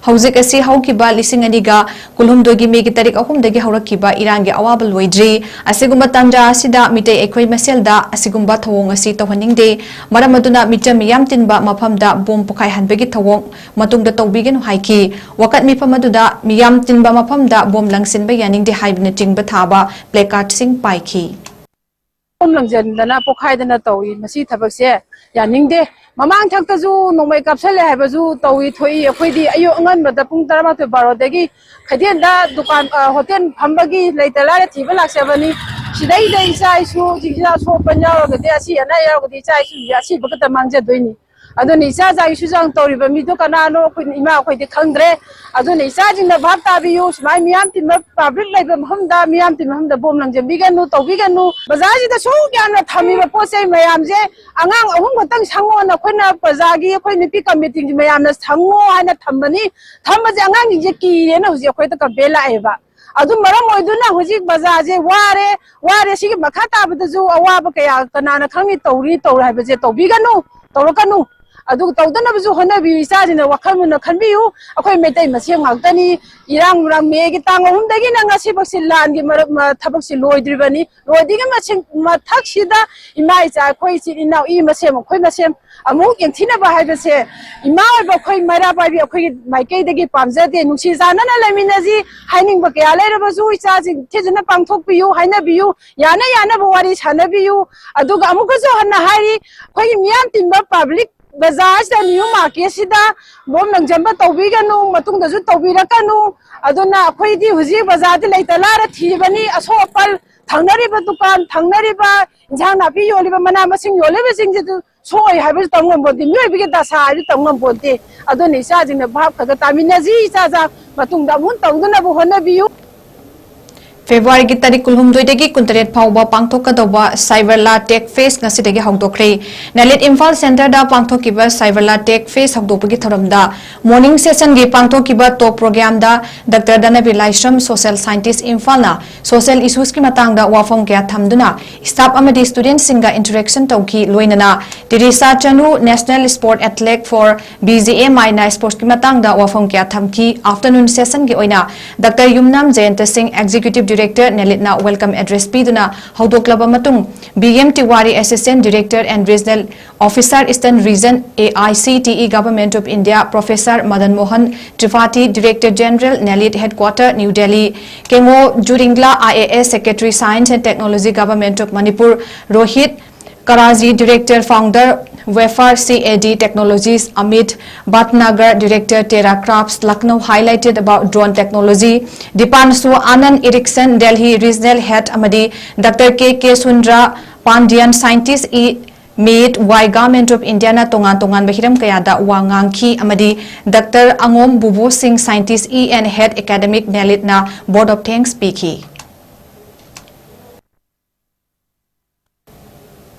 ꯍꯧꯖꯤꯛ ꯑꯁꯤ ꯍꯧꯈꯤꯕ ꯂꯤꯁꯤꯡ ꯑꯅꯤꯒ ꯀꯨꯟꯍꯨꯝꯗꯣꯏꯒꯤ ꯃꯦꯒꯤ ꯇꯥꯔꯤꯛ ꯑꯍꯨꯝꯗꯒꯤ ꯍꯧꯔꯛꯈꯤꯕ ꯏꯔꯥꯡꯒꯤ ꯑꯋꯥꯕ ꯂꯣꯏꯗ꯭ꯔꯤ꯫ ꯑꯁꯤꯒꯨꯝꯕ ꯇꯥꯟꯖꯥ ꯑꯁꯤꯗ ꯃꯤꯇꯩ ꯑꯩꯈꯣꯏ ꯃꯁꯦꯜꯗ ꯑꯁꯤꯒꯨꯝꯕ ꯊꯧꯑꯣꯡ ꯑꯁꯤ ꯇꯧꯍꯟꯅꯤꯡꯗꯦ꯫ ꯃꯔꯝ ꯑꯗꯨꯅ ꯃꯤꯆꯝ ꯃꯤꯌꯥꯝ ꯇꯤꯟꯕ ꯃꯐꯝꯗ ꯕꯣꯝ ꯄꯣꯈꯥꯏꯍꯟꯕꯒꯤ ꯊꯧꯑꯣꯡ ꯃꯇꯨꯡꯗ ꯇꯧꯕꯤꯒꯅꯨ ꯍꯥꯏꯈꯤ꯫ ꯋꯥꯀꯠ ꯃꯤꯐꯝ ꯑꯗꯨꯗ ꯃꯤꯌꯥꯝ ꯇꯤꯟꯕ ꯃꯐꯝꯗ ꯕꯣꯝ ꯂꯪꯁꯤꯟꯕ ꯌꯥꯅꯤꯡꯗꯦ ꯍꯥꯏꯕꯅꯆꯤꯡꯕ ꯊꯥꯕ ꯄ꯭ꯂꯦꯀꯥꯔꯗꯁꯤꯡ ꯄꯥꯏꯈꯤ꯫ ꯕꯣꯝ ꯂꯪꯁꯤꯟꯗꯅ ꯄꯣꯈꯥꯏꯗꯅ ꯇꯧꯏ꯫ ꯃꯁꯤ ꯊꯕꯛꯁꯦ ꯌꯥꯅꯤꯡꯗꯦ꯫ ꯃꯃꯥꯡ ꯊꯛꯇꯁꯨ ꯅꯣꯡꯃꯩ ꯀꯥꯞꯁꯜꯂꯦ ꯍꯥꯏꯕꯁꯨ ꯇꯧꯏ ꯊꯣꯛꯏ꯫ ꯑꯩꯈꯣꯏꯗꯤ ꯑꯌꯨꯛ ꯑꯉꯟꯕꯗ ꯄꯨꯡ ꯇꯔꯥꯃꯥꯊꯣꯏ ꯕꯥꯔꯣꯗꯒꯤ ꯀꯩꯊꯦꯜꯗ ꯗꯨꯀꯥꯟ, ꯑ, ꯍꯣꯇꯦꯜ ꯐꯝꯕꯒꯤ ꯂꯩꯇ ꯂꯥꯏꯔ ꯊꯤꯕ ꯂꯥꯛꯆꯕꯅꯤ꯫ ꯁꯤꯗꯩꯗ ꯏꯆꯥ ꯏꯁꯨꯁꯤꯡꯁꯤꯅ ꯑꯁꯣꯛ ꯑꯄꯟ ꯌꯥꯎꯔꯒꯗꯤ, ꯑꯁꯤ ꯑꯅꯥ ꯌꯥꯎꯔꯒꯗꯤ ꯏꯆꯥ ꯏꯁꯨꯁꯤꯡꯁꯦ ꯑꯁꯤꯕ ꯈꯛꯇ ꯃꯥꯡꯖꯗꯣꯏꯅꯤ꯫ ꯑꯗꯨꯅ ꯏꯆꯥ ꯆꯥ ꯏꯁꯨ ꯆꯥꯡ ꯇꯧꯔꯤꯕ ꯃꯤꯗꯣ ꯀꯅꯥꯅꯣ ꯑꯩꯈꯣꯏꯅ, ꯏꯃꯥ ꯑꯩꯈꯣꯏꯗꯤ ꯈꯪꯗ꯭ꯔꯦ꯫ ꯑꯗꯨꯅ ꯏꯆꯥꯁꯤꯡꯅ ꯚꯥꯞ ꯇꯥꯕꯤꯌꯨ, ꯁꯨꯃꯥꯏꯅ ꯃꯤꯌꯥꯝ ꯇꯤꯟꯕ, ꯄꯕ꯭ꯂꯤꯛ ꯂꯩꯕ ꯃꯐꯝꯗ ꯃꯤꯌꯥꯝ ꯇꯤꯟꯕ ꯃꯐꯝꯗ ꯕꯣꯝ ꯂꯪꯁꯤꯟꯕꯤꯒꯅꯨ, ꯇꯧꯕꯤꯒꯅꯨ꯫ ꯕꯖꯥꯔꯁꯤꯗ ꯁꯨꯛ ꯌꯥꯝꯅ ꯊꯝꯃꯤꯕ ꯄꯣꯠ ꯆꯩ ꯃꯌꯥꯝꯁꯦ, ꯑꯉꯥꯡ ꯑꯍꯨꯝ ꯈꯛꯇꯪ ꯁꯪꯉꯣꯅ ꯑꯩꯈꯣꯏꯅ ꯄ꯭ꯔꯖꯥꯒꯤ, ꯑꯩꯈꯣꯏ ꯅꯨꯄꯤ ꯀꯃꯤꯇꯤꯒꯤ ꯃꯌꯥꯝꯅ ꯁꯪꯉꯣ ꯍꯥꯏꯅ ꯊꯝꯕꯅꯤ꯫ ꯊꯝꯕꯁꯦ ꯑꯉꯥꯡꯁꯤꯡꯁꯦ ꯀꯤꯔꯦꯅ ꯍꯧꯖꯤꯛ ꯑꯩꯈꯣꯏꯗ ꯀꯝꯄ꯭ꯂꯦꯟ ꯂꯥꯛꯑꯦꯕ꯫ ꯑꯗꯨ ꯃꯔꯝ ꯑꯣꯏꯗꯨꯅ ꯍꯧꯖꯤꯛ ꯕꯖꯥꯔꯁꯦ ꯋꯥꯔꯦ, ꯋꯥꯔꯦ꯫ ꯁꯤꯒꯤ ꯃꯈꯥ ꯇꯥꯕꯗꯁꯨ ꯑꯋꯥꯕ ꯀꯌꯥ ꯀꯅꯥꯅ ꯈꯪꯅꯤ, ꯇꯧꯔꯤ ꯇꯧꯔꯣꯏ ꯍꯥꯏꯕꯁꯦ ꯇꯧꯕꯤꯒꯅꯨ, ꯇꯧꯔꯛꯀꯅꯨ꯫ ꯑꯗꯨ ꯇꯧꯗꯅꯕꯁꯨ ꯍꯣꯠꯅꯕꯤꯌꯨ꯫ ꯏꯆꯥꯁꯤꯡꯅ ꯋꯥꯈꯜ ꯃꯨꯟꯅ ꯈꯟꯕꯤꯌꯨ꯫ ꯑꯩꯈꯣꯏ ꯃꯩꯇꯩ ꯃꯁꯦꯟ ꯉꯥꯛꯇꯅꯤ꯫ ꯏꯔꯥꯡ ꯅꯨꯔꯥꯡ ꯃꯦꯒꯤ ꯇꯥꯡ ꯑꯍꯨꯝꯗꯒꯤꯅ ꯉꯁꯤꯐꯥꯎꯁꯤ ꯂꯥꯟꯒꯤ ꯃꯔꯛ ꯃ- ꯊꯕꯛꯁꯤ ꯂꯣꯏꯗ꯭ꯔꯤꯕꯅꯤ꯫ ꯂꯣꯏꯗ꯭ꯔꯤꯉꯩ ꯃꯁꯦꯟ ꯃꯊꯛꯁꯤꯗ ꯏꯃꯥ ꯏꯆꯥ ꯑꯩꯈꯣꯏ ꯏꯆꯤꯜ ꯏꯅꯥꯎ ꯏ ꯃꯁꯦꯟ ꯑꯩꯈꯣꯏ ꯃꯁꯦꯟ ꯑꯃꯨꯛ ꯌꯦꯡꯊꯤꯅꯕ ꯍꯥꯏꯕꯁꯦ ꯏꯃꯥ ꯑꯣꯏꯕ ꯑꯩꯈꯣꯏ ꯃꯩꯔꯥ ꯄꯥꯏꯕꯤ ꯑꯩꯈꯣꯏꯒꯤ ꯃꯥꯏꯀꯩꯗꯒꯤ ꯄꯥꯝꯖꯗꯦ꯫ ꯅꯨꯡꯁꯤ ꯆꯥꯟꯅꯅ ꯂꯩꯃꯤꯟꯅꯁꯤ꯫ ꯍꯥꯏꯅꯤꯡꯕ ꯀꯌꯥ ꯂꯩꯔꯕꯁꯨ ꯏꯆꯥꯁꯤꯡ ꯊꯤꯖꯅ ꯄꯥꯡꯊꯣꯛꯄꯤꯌꯨ, ꯍꯥꯏꯅꯕꯤꯌꯨ, ꯌꯥꯅ ꯌꯥꯅꯕ ꯋꯥꯔꯤ ꯁꯥꯟꯅꯕꯤꯌꯨ꯫ ꯑꯗꯨꯒ ꯑꯃꯨꯛꯀꯁꯨ ꯍꯟꯅ ꯍꯥꯏꯔꯤ, ꯑꯩꯈꯣꯏꯒꯤ ꯃꯤꯌꯥꯝ ꯇꯤꯟꯕ ꯄꯕ꯭ꯂꯤꯛ ꯕꯖꯥꯔꯁꯤꯗ, ꯅ꯭ꯌꯨ ꯃꯥꯔꯀꯦꯠꯁꯤꯗ ꯕꯣꯝ ꯂꯪꯖꯟꯕ ꯇꯧꯕꯤꯒꯅꯨ, ꯃꯇꯨꯡꯗꯁꯨ ꯇꯧꯕꯤꯔꯛꯀꯅꯨ꯫ ꯑꯗꯨꯅ ꯑꯩꯈꯣꯏꯗꯤ ꯍꯧꯖꯤꯛ ꯕꯖꯥꯔꯗ ꯂꯩꯇ ꯂꯥꯏꯔ ꯊꯤꯕꯅꯤ꯫ ꯑꯁꯣꯛ ꯑꯄꯜ, ꯊꯪꯅꯔꯤꯕ ꯗꯨꯀꯥꯟ, ꯊꯪꯅꯔꯤꯕ ꯏꯟꯁꯥꯡ ꯅꯥꯄꯤ ꯌꯣꯜꯂꯤꯕ, ꯃꯅꯥ ꯃꯁꯤꯡ ꯌꯣꯜꯂꯤꯕꯁꯤꯡꯁꯤꯁꯨ ꯁꯣꯛꯑꯣꯏ ꯍꯥꯏꯕꯁꯨ ꯇꯝ ꯉꯝꯄꯣꯟꯇꯦ, ꯃꯤꯑꯣꯏꯕꯒꯤ ꯗꯁꯥ ꯍꯥꯏꯕꯁꯨ ꯇꯝ ꯉꯝꯄꯣꯟꯇꯦ꯫ ꯑꯗꯨꯅ ꯏꯆꯥꯁꯤꯡꯅ ꯚꯥꯞ ꯈꯔ ꯈꯔ ꯇꯥꯃꯤꯟꯅꯁꯤ꯫ ꯏꯆꯥ ꯏꯆꯥ ꯃꯇꯨꯡꯗ ꯑꯃꯨꯛ ꯇꯧꯗꯅꯕ ꯍꯣꯠꯅꯕꯤꯌꯨ꯫ ꯐꯦꯕ꯭ꯔꯨꯋꯥꯔꯤꯒꯤ ꯇꯥꯔꯤꯛ ꯀꯨꯟꯍꯨꯝꯗꯣꯏꯗꯒꯤ ꯀꯨꯟꯇꯔꯦꯠ ꯐꯥꯎꯕ ꯄꯥꯡꯊꯣꯛꯀꯗꯧꯕ ꯁꯥꯏꯕꯔꯂꯥ ꯇꯦꯛ ꯐꯦꯁ ꯉꯁꯤꯗꯒꯤ ꯍꯧꯗꯣꯛꯈ꯭ꯔꯦ꯫ ꯅꯦꯂꯤꯠ ꯏꯝꯐꯥꯜ ꯁꯦꯟꯇꯔꯗ ꯄꯥꯡꯊꯣꯛꯈꯤꯕ ꯁꯥꯏꯕꯔꯂꯥ ꯇꯦꯛ ꯐꯦꯁ ꯍꯧꯗꯣꯛꯄꯒꯤ ꯊꯧꯔꯝꯗ ꯃꯣꯔꯅꯤꯡ ꯁꯦꯁꯟꯒꯤ ꯄꯥꯡꯊꯣꯛꯈꯤꯕ ꯇꯣꯛ ꯄ꯭ꯔꯣꯒ꯭ꯔꯥꯝꯗ ꯗꯥꯛꯇꯔ ꯗꯅꯕꯤꯔ ꯂꯥꯏꯁ꯭ꯔꯝ, ꯁꯣꯁꯤꯌꯦꯜ ꯁꯥꯏꯟꯇꯤꯁ ꯏꯝꯐꯥꯜꯅ ꯁꯣꯁꯤꯌꯦꯜ ꯏꯁꯨꯁꯀꯤ ꯃꯇꯥꯡꯗ ꯋꯥꯐꯝ ꯀꯌꯥ ꯊꯝꯗꯨꯅ ꯁ꯭ꯇꯥꯐ ꯑꯃꯗꯤ ꯁ꯭ꯇꯨꯗꯦꯟꯠꯁꯤꯡꯒ ꯏꯟꯇꯔꯦꯛꯁꯟ ꯇꯧꯈꯤ꯫ ꯂꯣꯏꯅꯅ Tirisha Chanu, national sport athlete for B G M ꯑꯥꯏꯅ ꯁ꯭ꯄꯣꯔꯠꯁꯀꯤ ꯃꯇꯥꯡꯗ ꯋꯥꯐꯝ ꯀꯌꯥ ꯊꯝꯈꯤ꯫ ꯑꯥꯐꯇꯔꯅꯨꯟ ꯁꯦꯁꯟꯒꯤ ꯑꯣꯏꯅ doctor Yumnam Jayanta Singh, executive director, ꯅꯦꯂꯤꯠꯅ ꯋꯦꯜꯀꯝ ꯑꯦꯗ꯭ꯔꯦꯁ ꯄꯤꯗꯨꯅ ꯍꯧꯗꯣꯛꯂꯕ ꯃꯇꯨꯡ, B M Tiwari, assistant director and regional officer, eastern region, A I C T E, Government of India, professor Madan Mohan Tripathi, director general, NIELIT headquarter, new Delhi, Kengo Juringla, I A S, secretary, science and technology, Government of Manipur, Rohit Karaji, director, founder, wafer C A D technologies, Amit Bhatnagar, director, tera crafts, Lucknow, highlighted about drone technology, Dipanshu Anand, Ericsson, Delhi regional head, ꯑꯃꯗꯤ doctor K K Sundar Pandian, scientist, E MeitY, Government of Indiaꯅ ꯇꯣꯉꯥꯟ ꯇꯣꯉꯥꯟꯕ ꯍꯤꯔꯝ ꯀꯌꯥꯗ ꯋꯥ ꯉꯥꯡꯈꯤ ꯑꯃꯗꯤ doctor ꯑꯉꯣꯝ Bubu Singh, scientist, E and head academic ꯅꯦꯂꯤꯠꯅ vote of thanks ꯄꯤꯈꯤ꯫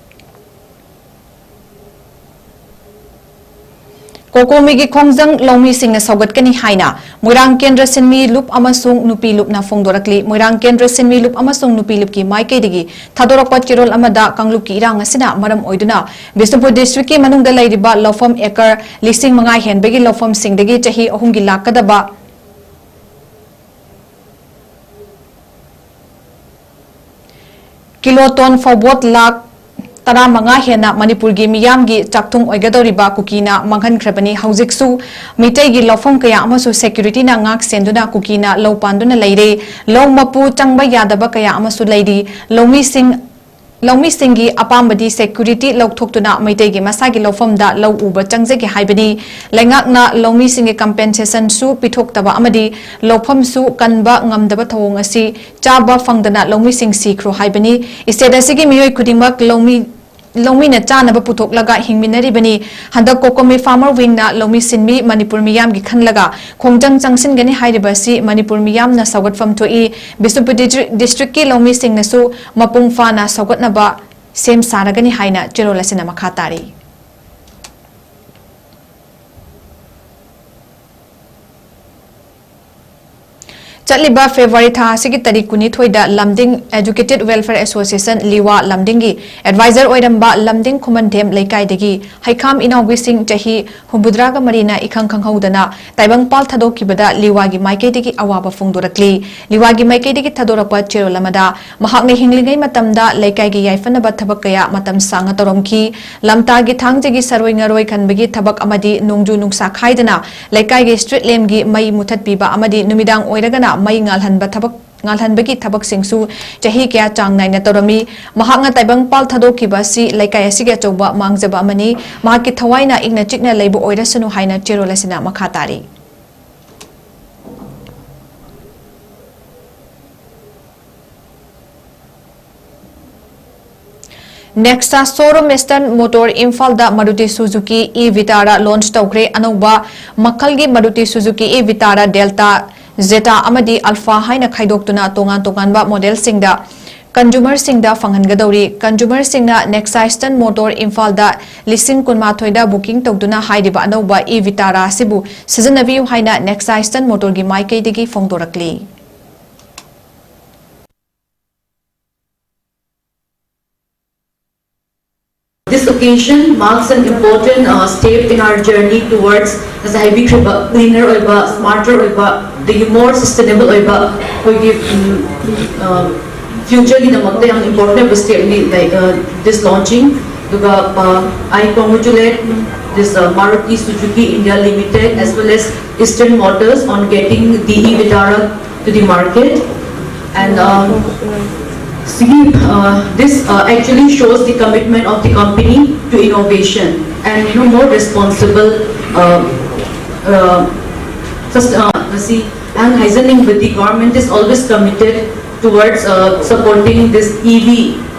ꯀꯣꯀꯣꯃꯤꯒꯤ ꯈꯣꯡꯖꯪ ꯂꯧꯃꯤꯁꯤꯡꯅ ꯁꯧꯒꯠꯀꯅꯤ ꯍꯥꯏꯅ ꯃꯣꯏꯔꯥꯡ ꯀꯦꯟꯗ꯭ꯔ ꯁꯤꯟꯃꯤ ꯂꯨꯞ ꯑꯃꯁꯨꯡ ꯅꯨꯄꯤ ꯂꯨꯞꯅ ꯐꯣꯡꯗꯣꯔꯛꯂꯤ꯫ ꯃꯣꯏꯔꯥꯡ ꯀꯦꯟꯗ꯭ꯔ ꯁꯤꯟꯃꯤ ꯂꯨꯞ ꯑꯃꯁꯨꯡ ꯅꯨꯄꯤ ꯂꯨꯞꯀꯤ ꯃꯥꯏꯀꯩꯗꯒꯤ ꯊꯥꯗꯣꯔꯛꯄ ꯆꯦꯔꯣꯜ ꯑꯃꯗ, ꯀꯥꯡꯂꯨꯞꯀꯤ ꯏꯔꯥꯡ ꯑꯁꯤꯅ ꯃꯔꯝ ꯑꯣꯏꯗꯨꯅ ꯕꯤꯁꯅꯨꯄꯨꯔ ꯗꯤꯁꯇ꯭ꯔꯤꯛꯀꯤ ꯃꯅꯨꯡꯗ ꯂꯩꯔꯤꯕ ꯂꯧꯐꯝ ꯑꯦꯀꯔ ꯂꯤꯁꯤꯡ ꯃꯉꯥ ꯍꯦꯟꯕꯒꯤ ꯂꯧꯐꯝꯁꯤꯡꯗꯒꯤ ꯆꯍꯤ ꯑꯍꯨꯝꯒꯤ ꯂꯥꯛꯀꯗꯕ ꯀꯤꯂꯣ ꯇꯣꯟ ꯐꯥꯎꯕꯣꯠ ꯂꯥꯈ ꯇꯔꯥꯃꯉꯥ ꯍꯦꯟꯅ ꯃꯅꯤꯄꯨꯔꯒꯤ ꯃꯤꯌꯥꯝꯒꯤ ꯆꯥꯛꯊꯨꯡ ꯑꯣꯏꯒꯗꯧꯔꯤꯕ ꯀꯨꯀꯤꯅ ꯃꯥꯡꯍꯟꯈ꯭ꯔꯕꯅꯤ꯫ ꯍꯧꯖꯤꯛꯁꯨ ꯃꯤꯇꯩꯒꯤ ꯂꯧꯐꯝ ꯀꯌꯥ ꯑꯃꯁꯨ ꯁꯦꯀ꯭ꯌꯨꯔꯤꯇꯤꯅ ꯉꯥꯛ ꯁꯦꯟꯗꯨꯅ ꯀꯨꯀꯤꯅ ꯂꯧ ꯄꯥꯟꯗꯨꯅ ꯂꯩꯔꯦ꯫ ꯂꯧ ꯃꯄꯨ ꯆꯪꯕ ꯌꯥꯗꯕ ꯀꯌꯥ ꯑꯃꯁꯨ ꯂꯩꯔꯤ꯫ ꯂꯧꯃꯤꯁꯤꯡ, ꯂꯧꯃꯤꯁꯤꯡꯒꯤ ꯑꯄꯥꯝꯕꯗꯤ ꯁꯦꯀ꯭ꯌꯨꯔꯤꯇꯤ ꯂꯧꯊꯣꯛꯇꯨꯅ ꯃꯩꯇꯩꯒꯤ ꯃꯁꯥꯒꯤ ꯂꯧꯐꯝꯗ ꯂꯧ ꯎꯕ ꯆꯪꯖꯒꯦ ꯍꯥꯏꯕꯅꯤ꯫ ꯂꯩꯉꯥꯛꯅ ꯂꯧꯃꯤꯁꯤꯡꯒꯤ ꯀꯝꯄꯦꯟꯁꯦꯁꯟꯁꯨ ꯄꯤꯊꯣꯛꯇꯕ ꯑꯃꯗꯤ ꯂꯧꯐꯝꯁꯨ ꯀꯟꯕ ꯉꯝꯗꯕ ꯊꯧꯑꯣꯡ ꯑꯁꯤ ꯆꯥꯕ ꯐꯪꯗꯅ ꯂꯧꯃꯤꯁꯤꯡ ꯁꯤꯈ꯭ꯔꯣ ꯍꯥꯏꯕꯅꯤ꯫ ꯏꯁꯇꯦꯠ ꯑꯁꯤꯒꯤ ꯃꯤꯑꯣꯏ ꯈꯨꯗꯤꯡꯃꯛ ꯂꯧꯃꯤ, ꯂꯧꯃꯤꯅ ꯆꯥꯅꯕ ꯄꯨꯊꯣꯛꯂꯒ ꯍꯤꯡꯃꯤꯟꯅꯔꯤꯕꯅꯤ꯫ ꯍꯟꯗꯛ ꯀꯣꯀꯣꯃꯤ ꯐꯥꯔꯃꯔ ꯋꯤꯡꯅ ꯂꯧꯃꯤ ꯁꯤꯟꯃꯤ ꯃꯅꯤꯄꯨꯔ ꯃꯤꯌꯥꯝꯒꯤ ꯈꯜꯂꯒ ꯈꯣꯡꯖꯪ ꯆꯪꯁꯤꯟꯒꯅꯤ ꯍꯥꯏꯔꯤꯕ ꯑꯁꯤ ꯃꯅꯤꯄꯨꯔ ꯃꯤꯌꯥꯝꯅ ꯁꯧꯒꯠꯐꯝ ꯊꯣꯛꯏ꯫ ꯕꯤꯁꯅꯨꯄꯨꯔ ꯗꯤꯁꯇ꯭ꯔꯤꯛ, ꯗꯤꯁꯇ꯭ꯔꯤꯛꯀꯤ ꯂꯧꯃꯤꯁꯤꯡꯅꯁꯨ ꯃꯄꯨꯡ ꯐꯥꯅ ꯁꯧꯒꯠꯅꯕ ꯁꯦꯝ ꯁꯥꯔꯒꯅꯤ ꯍꯥꯏꯅ ꯆꯦꯔꯣꯜ ꯑꯁꯤꯅ ꯃꯈꯥ ꯇꯥꯔꯤ꯫ ꯆꯠꯂꯤꯕ ꯐꯦꯕ꯭ꯔꯨꯋꯥꯔꯤ ꯊꯥ ꯑꯁꯤꯒꯤ ꯇꯥꯔꯤꯛ ꯀꯨꯟꯅꯤꯊꯣꯏꯗ ꯂꯝꯗꯤꯡ ꯑꯦꯖꯨꯀꯦꯇꯦꯗ ꯋꯦꯜꯐꯤꯌꯔ ꯑꯦꯁꯣꯁꯤꯌꯦꯁꯟ, ꯂꯤꯋꯥ ꯂꯝꯗꯤꯡꯒꯤ ꯑꯦꯗꯚꯥꯏꯖꯔ ꯑꯣꯏꯔꯝꯕ ꯂꯝꯗꯤꯡ ꯈꯨꯃꯟꯊꯦꯝ ꯂꯩꯀꯥꯏꯗꯒꯤ ꯍꯩꯈꯥꯝ ꯏꯅꯥꯎꯕꯤꯁꯤꯡ ꯆꯍꯤ ꯍꯨꯝꯐꯨꯇꯔꯥꯒ ꯃꯔꯤꯅ ꯏꯈꯪ ꯈꯪꯍꯧꯗꯅ ꯇꯥꯏꯕꯪꯄꯥꯜ ꯊꯥꯗꯣꯛꯈꯤꯕꯗ ꯂꯤꯋꯥꯒꯤ ꯃꯥꯏꯀꯩꯗꯒꯤ ꯑꯋꯥꯕ ꯐꯣꯡꯗꯣꯔꯛꯂꯤ꯫ ꯂꯤꯋꯥꯒꯤ ꯃꯥꯏꯀꯩꯗꯒꯤ ꯊꯥꯗꯣꯔꯛꯄ ꯆꯦꯔꯣꯜ ꯑꯃꯗ ꯃꯍꯥꯛꯅ ꯍꯤꯡꯂꯤꯉꯩ ꯃꯇꯝꯗ ꯂꯩꯀꯥꯏꯒꯤ ꯌꯥꯏꯐꯅꯕ ꯊꯕꯛ ꯀꯌꯥ ꯃꯇꯝ ꯁꯥꯡꯅ ꯇꯧꯔꯝꯈꯤ꯫ ꯂꯝꯇꯥꯒꯤ ꯊꯥꯡꯖꯒꯤ ꯁꯔꯣꯏ ꯉꯔꯣꯏ ꯈꯟꯕꯒꯤ ꯊꯕꯛ ꯑꯃꯗꯤ ꯅꯣꯡꯖꯨ ꯅꯨꯡꯁꯥ ꯈꯥꯏꯗꯅ ꯂꯩꯀꯥꯏꯒꯤ ꯁ꯭ꯇ꯭ꯔꯤꯠ ꯂꯦꯝꯞꯀꯤ ꯃꯩ ꯃꯨꯊꯠꯄꯤꯕ ꯑꯃꯗꯤ ꯅꯨꯃꯤꯗꯥꯡ ꯑꯣꯏꯔꯒꯅ ꯃꯩ ꯉꯥꯜꯍꯟꯕ ꯊꯕꯛ, ꯉꯥꯜꯍꯟꯕꯒꯤ ꯊꯕꯛꯁꯤꯡꯁꯨ ꯆꯍꯤ ꯀꯌꯥ ꯆꯥꯡ ꯅꯥꯏꯅ ꯇꯧꯔꯝꯃꯤ꯫ ꯃꯍꯥꯛꯅ ꯇꯥꯏꯕꯪꯄꯥꯜ ꯊꯥꯗꯣꯛꯈꯤꯕ ꯑꯁꯤ ꯂꯩꯀꯥꯏ ꯑꯁꯤꯒꯤ ꯑꯆꯧꯕ ꯃꯥꯡꯖꯕ ꯑꯃꯅꯤ꯫ ꯃꯍꯥꯛꯀꯤ ꯊꯋꯥꯏꯅ ꯏꯪꯅ ꯆꯤꯛꯅ ꯂꯩꯕ ꯑꯣꯏꯔꯁꯅꯨ ꯍꯥꯏꯅ ꯆꯦꯔꯣꯜ ꯑꯁꯤꯅ ꯃꯈꯥ ꯇꯥꯔꯤ꯫ Next, showroom Western Motor ꯏꯝꯐꯥꯜꯗ Maruti Suzuki e Vitara launch ꯇꯧꯈ꯭ꯔꯦ꯫ ꯑꯅꯧꯕ ꯃꯈꯜꯒꯤ Maruti Suzuki e Vitara Delta, Zeta ꯑꯃꯗꯤ Alpha ꯍꯥꯏꯅ ꯈꯥꯏꯗꯣꯛꯇꯨꯅ ꯇꯣꯉꯥꯟ ꯇꯣꯉꯥꯟꯕ ꯃꯣꯗꯦꯜꯁꯤꯡꯗ ꯀꯟꯖꯨꯃꯔꯁꯤꯡꯗ ꯐꯪꯍꯟꯒꯗꯧꯔꯤ꯫ ꯀꯟꯖꯨꯃꯔꯁꯤꯡꯅ ꯅꯦꯛꯁꯥꯏꯁꯇꯟ ꯃꯣꯇꯣꯔ ꯏꯝꯐꯥꯜꯗ ꯂꯤꯁꯤꯡ ꯀꯨꯟꯃꯥꯊꯣꯏꯗ ꯕꯨꯀꯤꯡ ꯇꯧꯗꯨꯅ ꯍꯥꯏꯔꯤꯕ ꯑꯅꯧꯕ ꯏ ꯚꯤꯇꯥꯔꯥ ꯑꯁꯤꯕꯨ ꯁꯤꯖꯤꯟꯅꯕꯤꯌꯨ ꯍꯥꯏꯅ ꯅꯦꯛꯁꯥꯏꯁꯇꯟ ꯃꯣꯇꯣꯔꯒꯤ ꯃꯥꯏꯀꯩꯗꯒꯤ ꯐꯣꯡꯗꯣꯔꯛꯂꯤ꯫ This occasion marks an important uh, step in our journey towards ꯉꯁꯥꯏ ꯍꯥꯏꯕꯤꯈ꯭ꯔꯤꯕ cleaner ꯑꯣꯏꯕ, smarter ꯑꯣꯏꯕ, ꯑꯗꯒꯤ more sustainable ꯑꯣꯏꯕ ꯑꯩꯈꯣꯏꯒꯤ future ꯒꯤꯗꯃꯛꯇ ꯌꯥꯝ important ꯑꯣꯏꯕ step ꯅꯤ, like uh, this launching. ꯑꯗꯨꯒ uh, I congratulate this uh, Maruti Suzuki India Limited as well as Eastern Motors on getting the e-Vitara to the market. And um, see, uh, this uh, actually shows the commitment of the company to innovation and you know more responsible. Uh, uh, sus- uh, see, ꯑꯩꯅ ꯍꯥꯏꯖꯅꯤꯡꯕꯗꯤ government is always committed towards uh, supporting this E V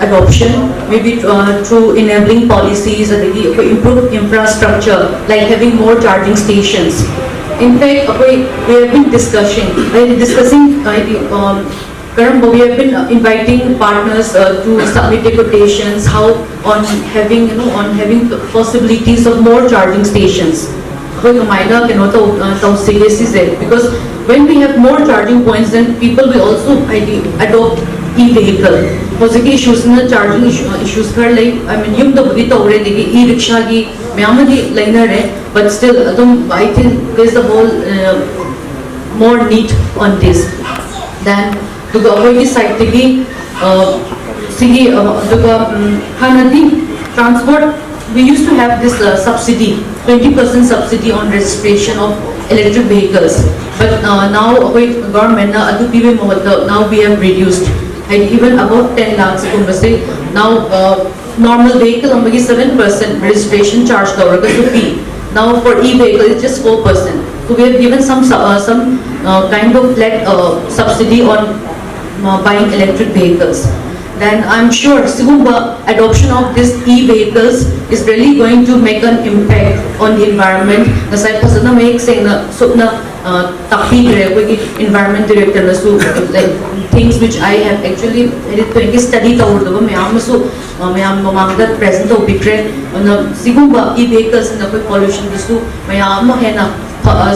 adoption, maybe uh, through enabling policies ꯑꯗꯒꯤ ꯑꯩꯈꯣꯏ improve infrastructure like having more charging stations. In fact, ꯑꯩꯈꯣꯏ we have been discussing, uh, discussing uh, um, ꯀꯔꯝꯕ we have been uh, inviting partners uh, to submit their quotations, how on having you know on having possibilities of more charging stations. ꯑꯩꯈꯣꯏ ꯀꯃꯥꯏꯅ ꯀꯩꯅꯣ ꯇꯧ ꯇꯧꯁꯤꯒꯦ ꯁꯤꯁꯦ, because when we have more charging points, then people will also ꯍꯥꯏꯗꯤ adopt e-vehicle. ꯍꯧꯖꯤꯛꯀꯤ ꯏꯁꯨꯁꯤꯅ charging issues ꯈꯔ ꯂꯩ꯫ I mean, ꯌꯨꯝꯗꯕꯨꯗꯤ ꯇꯧꯔꯦ, ꯑꯗꯒꯤ e-rickshaw ꯒꯤ ꯃꯌꯥꯝ ꯑꯃꯗꯤ ꯂꯩꯅꯔꯦ, but still ꯑꯗꯨꯝ I think there's a whole uh, more need on this. Then ꯑꯗꯨꯒ ꯑꯩꯈꯣꯏꯒꯤ side ꯇꯒꯤ ꯁꯤꯒꯤ ꯑꯗꯨꯒ ꯍꯥꯟꯅꯗꯤ transport, we used to have this uh, subsidy, twenty percent subsidy on registration of electric vehicles, but uh, now ꯑꯩꯈꯣꯏ government ꯅ ꯑꯗꯨ ꯄꯤꯕꯒꯤ ꯃꯍꯨꯠꯇ now we have reduced, ꯍꯥꯏꯗꯤ even above ten lakhs ꯀꯨꯝꯕꯁꯦ now uh, normal vehicle ꯑꯃꯒꯤ seven percent registration charge ꯇꯧꯔꯒꯁꯨ ꯄꯤ. Now for e-vehicle it's just four percent. So we have given some uh, some uh, kind of flat uh, subsidy on uh, buying electric vehicles. Then I'm sure ꯁꯤꯒꯨꯝꯕ adoption of this e-vehicles is really going to make an impact on the environment. ꯉꯁꯥꯏ ꯐꯖꯅ ꯃꯌꯦꯛ ꯁꯦꯡꯅ ꯁꯨꯞꯅ ꯇꯥꯛꯄꯤꯈ꯭ꯔꯦ ꯑꯩꯈꯣꯏꯒꯤ environment director ꯅꯁꯨ, like, things which I have actually ꯍꯥꯏꯗꯤ ꯊꯣꯏꯅꯒꯤ study ꯇꯧꯔꯨꯗꯕ ꯃꯌꯥꯝ ꯑꯃꯁꯨ ꯃꯌꯥꯝ ꯃꯃꯥꯡꯗ present ꯇꯧꯕꯤꯈ꯭ꯔꯦ꯫ ꯑꯗꯨꯅ ꯁꯤꯒꯨꯝꯕ e-vehicle ꯁꯤꯅ ꯑꯩꯈꯣꯏ pollution ꯗꯁꯨ ꯃꯌꯥꯝ ꯑꯃ ꯍꯦꯟꯅ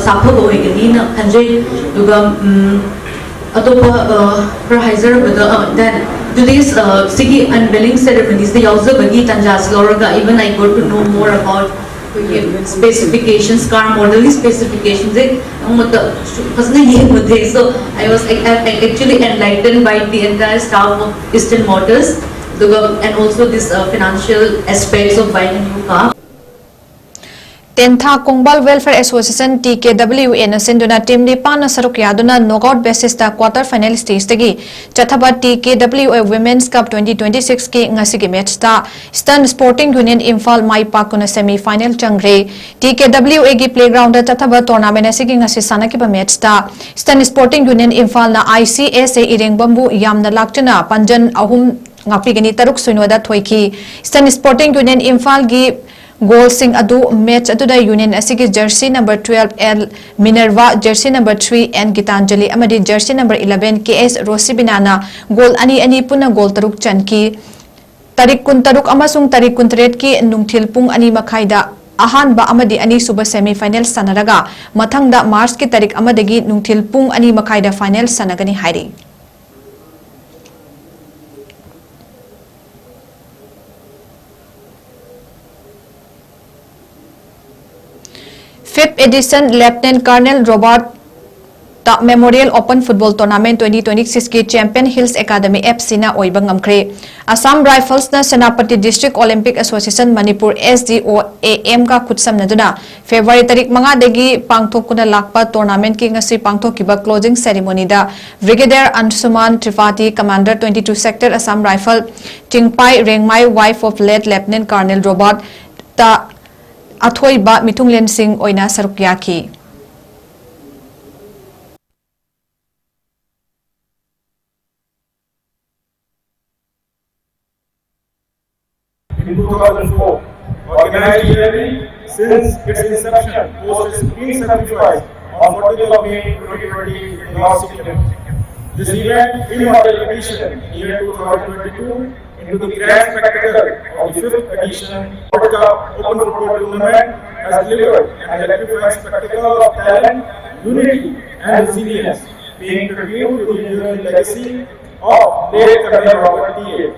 ꯁꯥꯐꯕ ꯑꯣꯏꯒꯅꯤꯅ ꯈꯟꯖꯩ꯫ ꯑꯗꯨꯒ ꯑꯇꯣꯞꯄ ꯈꯔ ꯍꯥꯏꯖꯔꯕꯗ, then today's ꯁꯤꯒꯤ unveiling ceremony ꯁꯤꯗ ꯌꯥꯎꯖꯕꯒꯤ ꯇꯥꯟꯖꯥꯁꯤ ꯂꯧꯔꯒ, even I got to know more about ꯑꯩꯈꯣꯏꯒꯤ specifications, car model ꯒꯤ specification ꯁꯦ ꯅꯣꯡꯃꯇ ꯐꯖꯅ ꯌꯦꯡꯉꯨꯗꯦ꯫ So I was, I, I actually enlightened by the entire staff of Eastern Motors, ꯑꯗꯨꯒ and also this financial aspects of buying a new car. Tentha ꯀꯣꯡꯕꯥꯜ Welfare Association, T K W A ꯅ ꯁꯤꯟꯗꯨꯅ team ꯅꯤꯄꯥꯟꯅ ꯁꯔꯨꯛ ꯌꯥꯗꯨꯅ knockout basis ꯇ quarter final stage ꯇꯒꯤ ꯆꯠꯊꯕ T K W A Women's Cup twenty twenty six ꯀꯤ ꯉꯁꯤꯒꯤ match ꯇ Eastern Sporting Union Imphal ꯃꯥꯏ ꯄꯥꯛꯇꯨꯅ semi final ꯆꯪꯈ꯭ꯔꯦ꯫ T K W A ꯒꯤ playground ꯗ ꯆꯠꯊꯕ tournament ꯑꯁꯤꯒꯤ ꯉꯁꯤ ꯁꯥꯟꯅꯈꯤꯕ match ꯇ Eastern Sporting Union Imphal ꯅ I C S A ꯏꯔꯦꯡꯕꯝꯕꯨ ꯌꯥꯝꯅ ꯂꯥꯛꯆꯅ ꯄꯥꯟꯖꯟ ꯑꯍꯨꯝ ꯉꯥꯛꯄꯤꯒꯅꯤ ꯇꯔꯨꯛ ꯁꯣꯏꯅꯣꯗ ꯊꯣꯏꯈꯤ꯫ Eastern Sporting Union Imphal ꯒꯤ goal ꯁꯤꯡ ꯑꯗꯨ match ꯑꯗꯨꯗ union ꯑꯁꯤꯒꯤ jersey number twelve L Minerva, jersey number three N Gitanjali ꯑꯃꯗꯤ jersey number eleven K S Rosibina ꯅ goal ꯑꯅꯤ ꯑꯅꯤ ꯄꯨꯟꯅ goal ꯇꯔꯨꯛ ꯆꯟꯈꯤ꯫ ꯇꯥꯔꯤꯛ ꯀꯨꯟꯇꯔꯨꯛ ꯑꯃꯁꯨꯡ ꯇꯥꯔꯤꯛ ꯀꯨꯟꯇꯔꯦꯠꯀꯤ ꯅꯨꯡꯊꯤꯜ ꯄꯨꯡ ꯑꯅꯤ ꯃꯈꯥꯏꯗ ꯑꯍꯥꯟꯕ ꯑꯃꯗꯤ ꯑꯅꯤꯁꯨꯕ semi final ꯁꯥꯟꯅꯔꯒ, ꯃꯊꯪꯗ March ꯀꯤ ꯇꯥꯔꯤꯛ ꯑꯃꯗꯒꯤ ꯅꯨꯡꯊꯤꯜ ꯄꯨꯡ ꯑꯅꯤ ꯃꯈꯥꯏꯗ final ꯁꯥꯟꯅꯒꯅꯤ ꯍꯥꯏꯔꯤ꯫ Fifth edition Lieutenant Colonel Robert ꯇ Memorial Open Football Tournament twenty twenty six ꯀꯤ champion Hills Academy F C ꯅ ꯑꯣꯏꯕ ꯉꯝꯈ꯭ꯔꯦ꯫ Assam Rifles ꯅ Senapati District Olympic Association Manipur, S D O A M ꯒ ꯈꯨꯠꯁꯝꯅꯗꯨꯅ February ꯇꯥꯔꯤꯛ ꯃꯉꯥꯗꯒꯤ ꯄꯥꯡꯊꯣꯛꯇꯨꯅ ꯂꯥꯛꯄ tournament ꯀꯤ ꯉꯁꯤ ꯄꯥꯡꯊꯣꯛꯈꯤꯕ closing ceremony the Brigadier Anshuman Tripathi, Commander twenty two Sector Assam Rifle, ꯆꯤꯡꯄꯥꯏ ꯔꯦꯡꯃꯥꯏ, wife of late Lieutenant Colonel Robert ꯇ ꯑꯊꯣꯏꯕ ꯃꯤꯊꯨꯡꯂꯦꯟꯁꯤꯡ ꯑꯣꯏꯅ ꯁꯔꯨꯛ ꯌꯥꯈꯤ꯫ In two thousand four, organized journey since its inception, post its keen sacrifice on fourteenth of May twenty twenty in Gao, Sikkim. This event, inaugural edition, year two thousand twenty-two, into the grand spectacle of the fifth edition World Cup Open Football Tournament, has delivered an electrifying spectacle of talent, unity, and resilience, paying tribute to the enduring legacy of late Colonel Robert T A.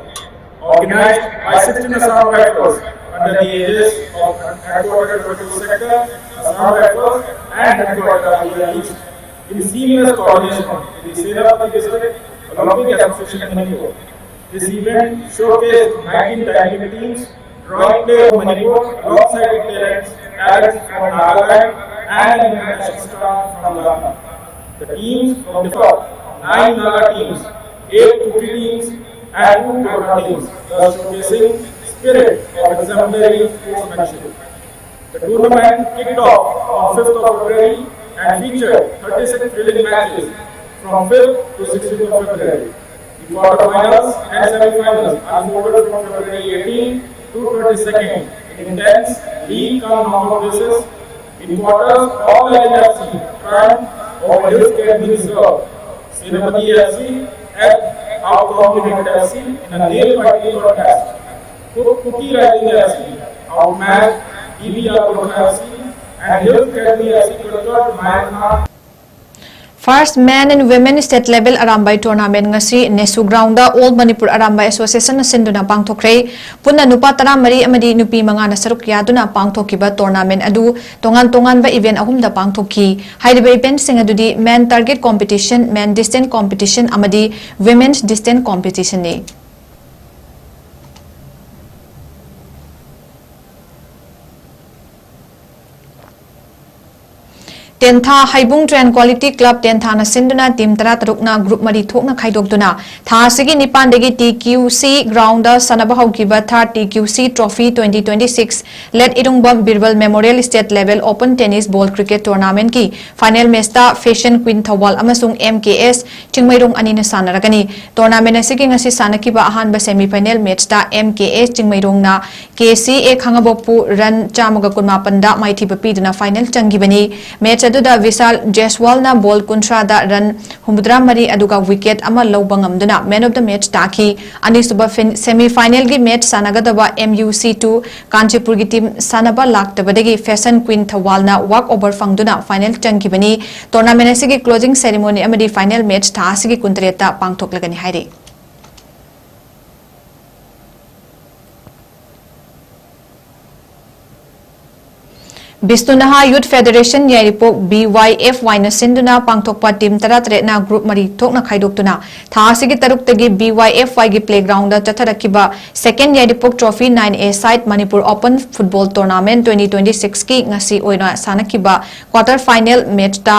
Organized by sixteen Assam Rifles under the aegis of Headquarters Rifle Sector, Assam Rifles, and Headquarters Azadi East, in seamless coordination with the Senapati District Olympic Association Manipur. This event showcased nineteen dynamic teams, drawing players from Manipur alongside the talents, talents from Nagaland and an international star from Ghana. The teams from the top nine Naga teams, eight Kuki teams, and two Tripura teams, thus showcasing spirit of exemplary sportsmanship. The tournament kicked off on fifth of February and featured thirty-six thrilling matches from fifth to sixteenth of February. The quarterfinals and semifinals unfolded from February eighteen to twenty-second in intense league cum knockout basis. In quarters, All Island F C triumphed over Hills Academy Reserve, Senapati F C and Outcome United F C in a nail-biting contest. Ku- Kuki Rising F C outmatched D B R Gorkha F C and Hills Academy F C Kutkat Mayanha. First Men and Women State Level Arambai Tournament ꯉꯁꯤ ꯅꯦꯁꯨ Ground All Manipur Arambai Association ꯅ ꯁꯤꯟꯗꯨꯅ ꯄꯥꯡꯊꯣꯛꯈ꯭ꯔꯦ꯫ ꯄꯨꯟꯅ ꯅꯨꯄꯥ ꯇꯔꯥꯃꯔꯤ ꯑꯃꯗꯤ ꯅꯨꯄꯤ ꯃꯉꯥꯅ ꯁꯔꯨꯛ ꯌꯥꯗꯨꯅ ꯄꯥꯡꯊꯣꯛꯈꯤꯕ tournament ꯑꯗꯨ ꯇꯣꯉꯥꯟ ꯇꯣꯉꯥꯟꯕ event ꯑꯍꯨꯝꯗ ꯄꯥꯡꯊꯣꯛꯈꯤ꯫ ꯍꯥꯏꯔꯤꯕ event ꯁꯤꯡ ꯑꯗꯨꯗꯤ Men Target Competition, Men Distance Competition ꯑꯃꯗꯤ Women's Distance Competition ꯅꯤ꯫ ꯇꯦꯟꯊꯥ ꯍꯩꯕꯨꯡ Tranquility Club ꯇꯦꯟꯊꯥꯅ ꯁꯤꯟꯗꯨꯅ team ꯇꯔꯥꯇꯔꯨꯛꯅ group ꯃꯔꯤ ꯊꯣꯛꯅ ꯈꯥꯏꯗꯣꯛꯇꯨꯅ ꯊꯥ ꯑꯁꯤꯒꯤ ꯅꯤꯄꯥꯟꯗꯒꯤ T Q C ground ꯁꯥꯟꯅꯕ ꯍꯧꯈꯤꯕ Third T Q C Trophy twenty twenty-six Late ꯏꯔꯨꯡꯕꯝ ꯕꯤꯔꯕꯜ Memorial State Level Open Tennis Ball Cricket Tournament ꯀꯤ final match ꯇ Fashion Queen ꯊꯧꯕꯥꯜ ꯑꯃꯁꯨꯡ M K S ꯆꯤꯡꯃꯩꯔꯣꯡ ꯑꯅꯤꯅ ꯁꯥꯟꯅꯔꯒꯅꯤ꯫ Tournament ꯑꯁꯤꯒꯤ ꯉꯁꯤ ꯁꯥꯟꯅꯈꯤꯕ ꯑꯍꯥꯟꯕ semi final match ꯇ M K S ꯆꯤꯡꯃꯩꯔꯣꯡꯅ K C A ꯈꯥꯉꯕꯣꯛꯄꯨ run ꯆꯥꯝꯃꯒ ꯀꯨꯟꯃꯥꯄꯟꯗ ꯃꯥꯏꯊꯤꯕ ꯄꯤꯗꯨꯅ final ꯆꯪꯈꯤꯕꯅꯤ꯫ Match ꯑꯗꯨꯗ ꯕꯤꯁꯥꯜ ꯖꯦꯁꯋꯥꯜꯅ ꯕꯣꯜ ꯀꯨꯟꯊ꯭ꯔꯥꯗ ꯔꯟ ꯍꯨꯝꯐꯨꯇꯔꯥ ꯃꯔꯤ ꯑꯗꯨꯒ ꯋꯤꯀꯦꯠ ꯑꯃ ꯂꯧꯕ ꯉꯝꯗꯨꯅ man of the match ꯇꯥꯈꯤ꯫ ꯑꯅꯤꯁꯨꯕ ꯐꯤꯟ-, semi final ꯒꯤ match ꯁꯥꯟꯅꯒꯗꯕ M U C two ꯀꯥꯟꯆꯤꯄꯨꯔꯒꯤ team ꯁꯥꯟꯅꯕ ꯂꯥꯛꯇꯕꯗꯒꯤ Fashion Queen ꯊꯧꯕꯥꯜꯅ walk over ꯐꯪꯗꯨꯅ final ꯆꯪꯈꯤꯕꯅꯤ꯫ Tournament ꯑꯁꯤꯒꯤ closing ceremony ꯑꯃꯗꯤ final match ꯊꯥ ꯑꯁꯤꯒꯤ ꯀꯨꯟꯇꯔꯦꯠꯇ ꯄꯥꯡꯊꯣꯛꯂꯒꯅꯤ ꯍꯥꯏꯔꯤ꯫ ꯕꯤꯁꯅꯨ ꯅꯍꯥ Youth Federation ꯌꯥꯏꯔꯤꯄꯣꯛ B Y F Y ꯅ ꯁꯤꯟꯗꯨꯅ ꯄꯥꯡꯊꯣꯛꯄ team ꯇꯔꯥꯇꯔꯦꯠꯅ group ꯃꯔꯤ ꯊꯣꯛꯅ ꯈꯥꯏꯗꯣꯛꯇꯨꯅ ꯊꯥ ꯑꯁꯤꯒꯤ ꯇꯔꯨꯛꯇꯒꯤ B Y F Y ꯒꯤ playground the ꯆꯠꯊꯔꯛꯈꯤꯕ second Yairipok trophy nine A side Manipur Open Football Tournament twenty twenty-six ꯀꯤ ꯉꯁꯤ ꯑꯣꯏꯅ ꯁꯥꯟꯅꯈꯤꯕ quarter final match ꯇ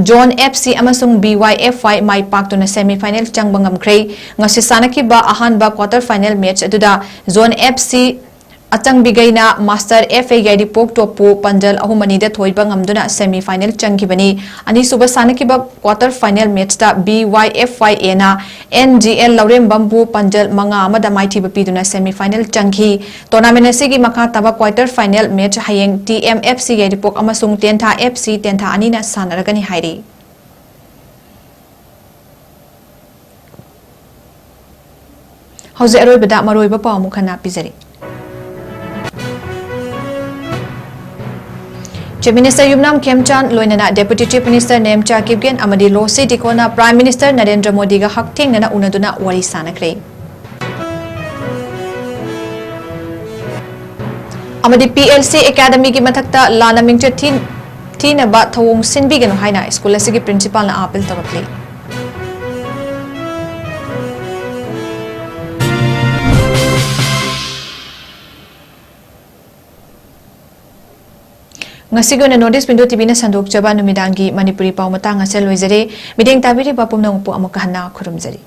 Zone F C ꯑꯃꯁꯨꯡ B Y F Y ꯃꯥꯏ ꯄꯥꯛꯇꯨꯅ semi final ꯆꯪꯕ ꯉꯝꯈ꯭ꯔꯦ꯫ ꯉꯁꯤ ꯁꯥꯟꯅꯈꯤꯕ ꯑꯍꯥꯟꯕ quarter final match ꯑꯗꯨꯗ Zone F C ꯑꯆꯪꯕꯤꯒꯩꯅ Master F A ꯌꯥꯏꯔꯤꯄꯣꯛ ꯇꯣꯞꯄꯨ ꯄꯥꯟꯖꯜ ꯑꯍꯨꯝ ꯑꯅꯤꯗ ꯊꯣꯏꯕ ꯉꯝꯗꯨꯅ semi final ꯆꯪꯈꯤꯕꯅꯤ꯫ ꯑꯅꯤꯁꯨꯕ ꯁꯥꯟꯅꯈꯤꯕ quarter final match ꯇ B Y F Y A ꯅ N G L ꯂꯧꯔꯦꯝꯕꯝꯕꯨ ꯄꯥꯟꯖꯜ ꯃꯉꯥ ꯑꯃꯗ ꯃꯥꯏꯊꯤꯕ ꯄꯤꯗꯨꯅ semi final ꯆꯪꯈꯤ꯫ Tournament ꯑꯁꯤꯒꯤ ꯃꯈꯥ ꯇꯥꯕ quarter final match ꯍꯌꯦꯡ T M F C ꯌꯥꯏꯔꯤꯄꯣꯛ ꯑꯃꯁꯨꯡ ꯇꯦꯟꯊꯥ F C ꯇꯦꯟꯊꯥ ꯑꯅꯤꯅ ꯁꯥꯟꯅꯔꯒꯅꯤ ꯍꯥꯏꯔꯤ꯫ ꯍꯧꯖꯤꯛ ꯑꯔꯣꯏꯕꯗ ꯃꯔꯨꯑꯣꯏꯕ ꯄꯥꯎ ꯑꯃꯨꯛ ꯍꯟꯅ ꯄꯤꯖꯔꯤ꯫ Chief Minister ꯌꯨꯝꯅꯥꯝ ꯈꯦꯝꯆꯥꯟ ꯂꯣꯏꯅꯅ Deputy Chief Minister Nemcha Kipgen ꯑꯃꯗꯤ ꯂꯣꯁꯤ ꯗꯤꯈꯣꯅ Prime Minister ꯅꯔꯦꯟꯗ꯭ꯔ ꯃꯣꯗꯤꯒ ꯍꯛꯊꯦꯡꯅꯅ ꯎꯅꯗꯨꯅ ꯋꯥꯔꯤ ꯁꯥꯟꯅꯈ꯭ꯔꯦ꯫ ꯑꯃꯗꯤ P L C Academy ꯒꯤ ꯃꯊꯛꯇ ꯂꯥꯟꯅ ꯃꯤꯡꯆꯠ ꯊꯤ-, ꯊꯤꯅꯕ ꯊꯧꯑꯣꯡ ꯁꯤꯟꯕꯤꯒꯅꯨ ꯍꯥꯏꯅ ꯁ꯭ꯀꯨꯜ ꯑꯁꯤꯒꯤ principal ꯅ appeal ꯇꯧꯔꯛꯂꯤ꯫ ꯉꯁꯤꯒꯤ ꯑꯣꯏꯅ North East Window T V ꯅ ꯁꯟꯗꯣꯛꯆꯕ ꯅꯨꯃꯤꯗꯥꯡꯒꯤ ꯃꯅꯤꯄꯨꯔꯤ ꯄꯥꯎ ꯃꯇꯥꯡ ꯑꯁꯤꯗ ꯂꯣꯏꯖꯔꯦ꯫ ꯃꯤꯠꯌꯦꯡ ꯇꯥꯕꯤꯔꯤꯕ ꯄꯨꯝꯅꯃꯛꯄꯨ ꯑꯃꯨꯛꯀ ꯍꯟꯅ ꯈꯨꯔꯨꯝꯖꯔꯤ꯫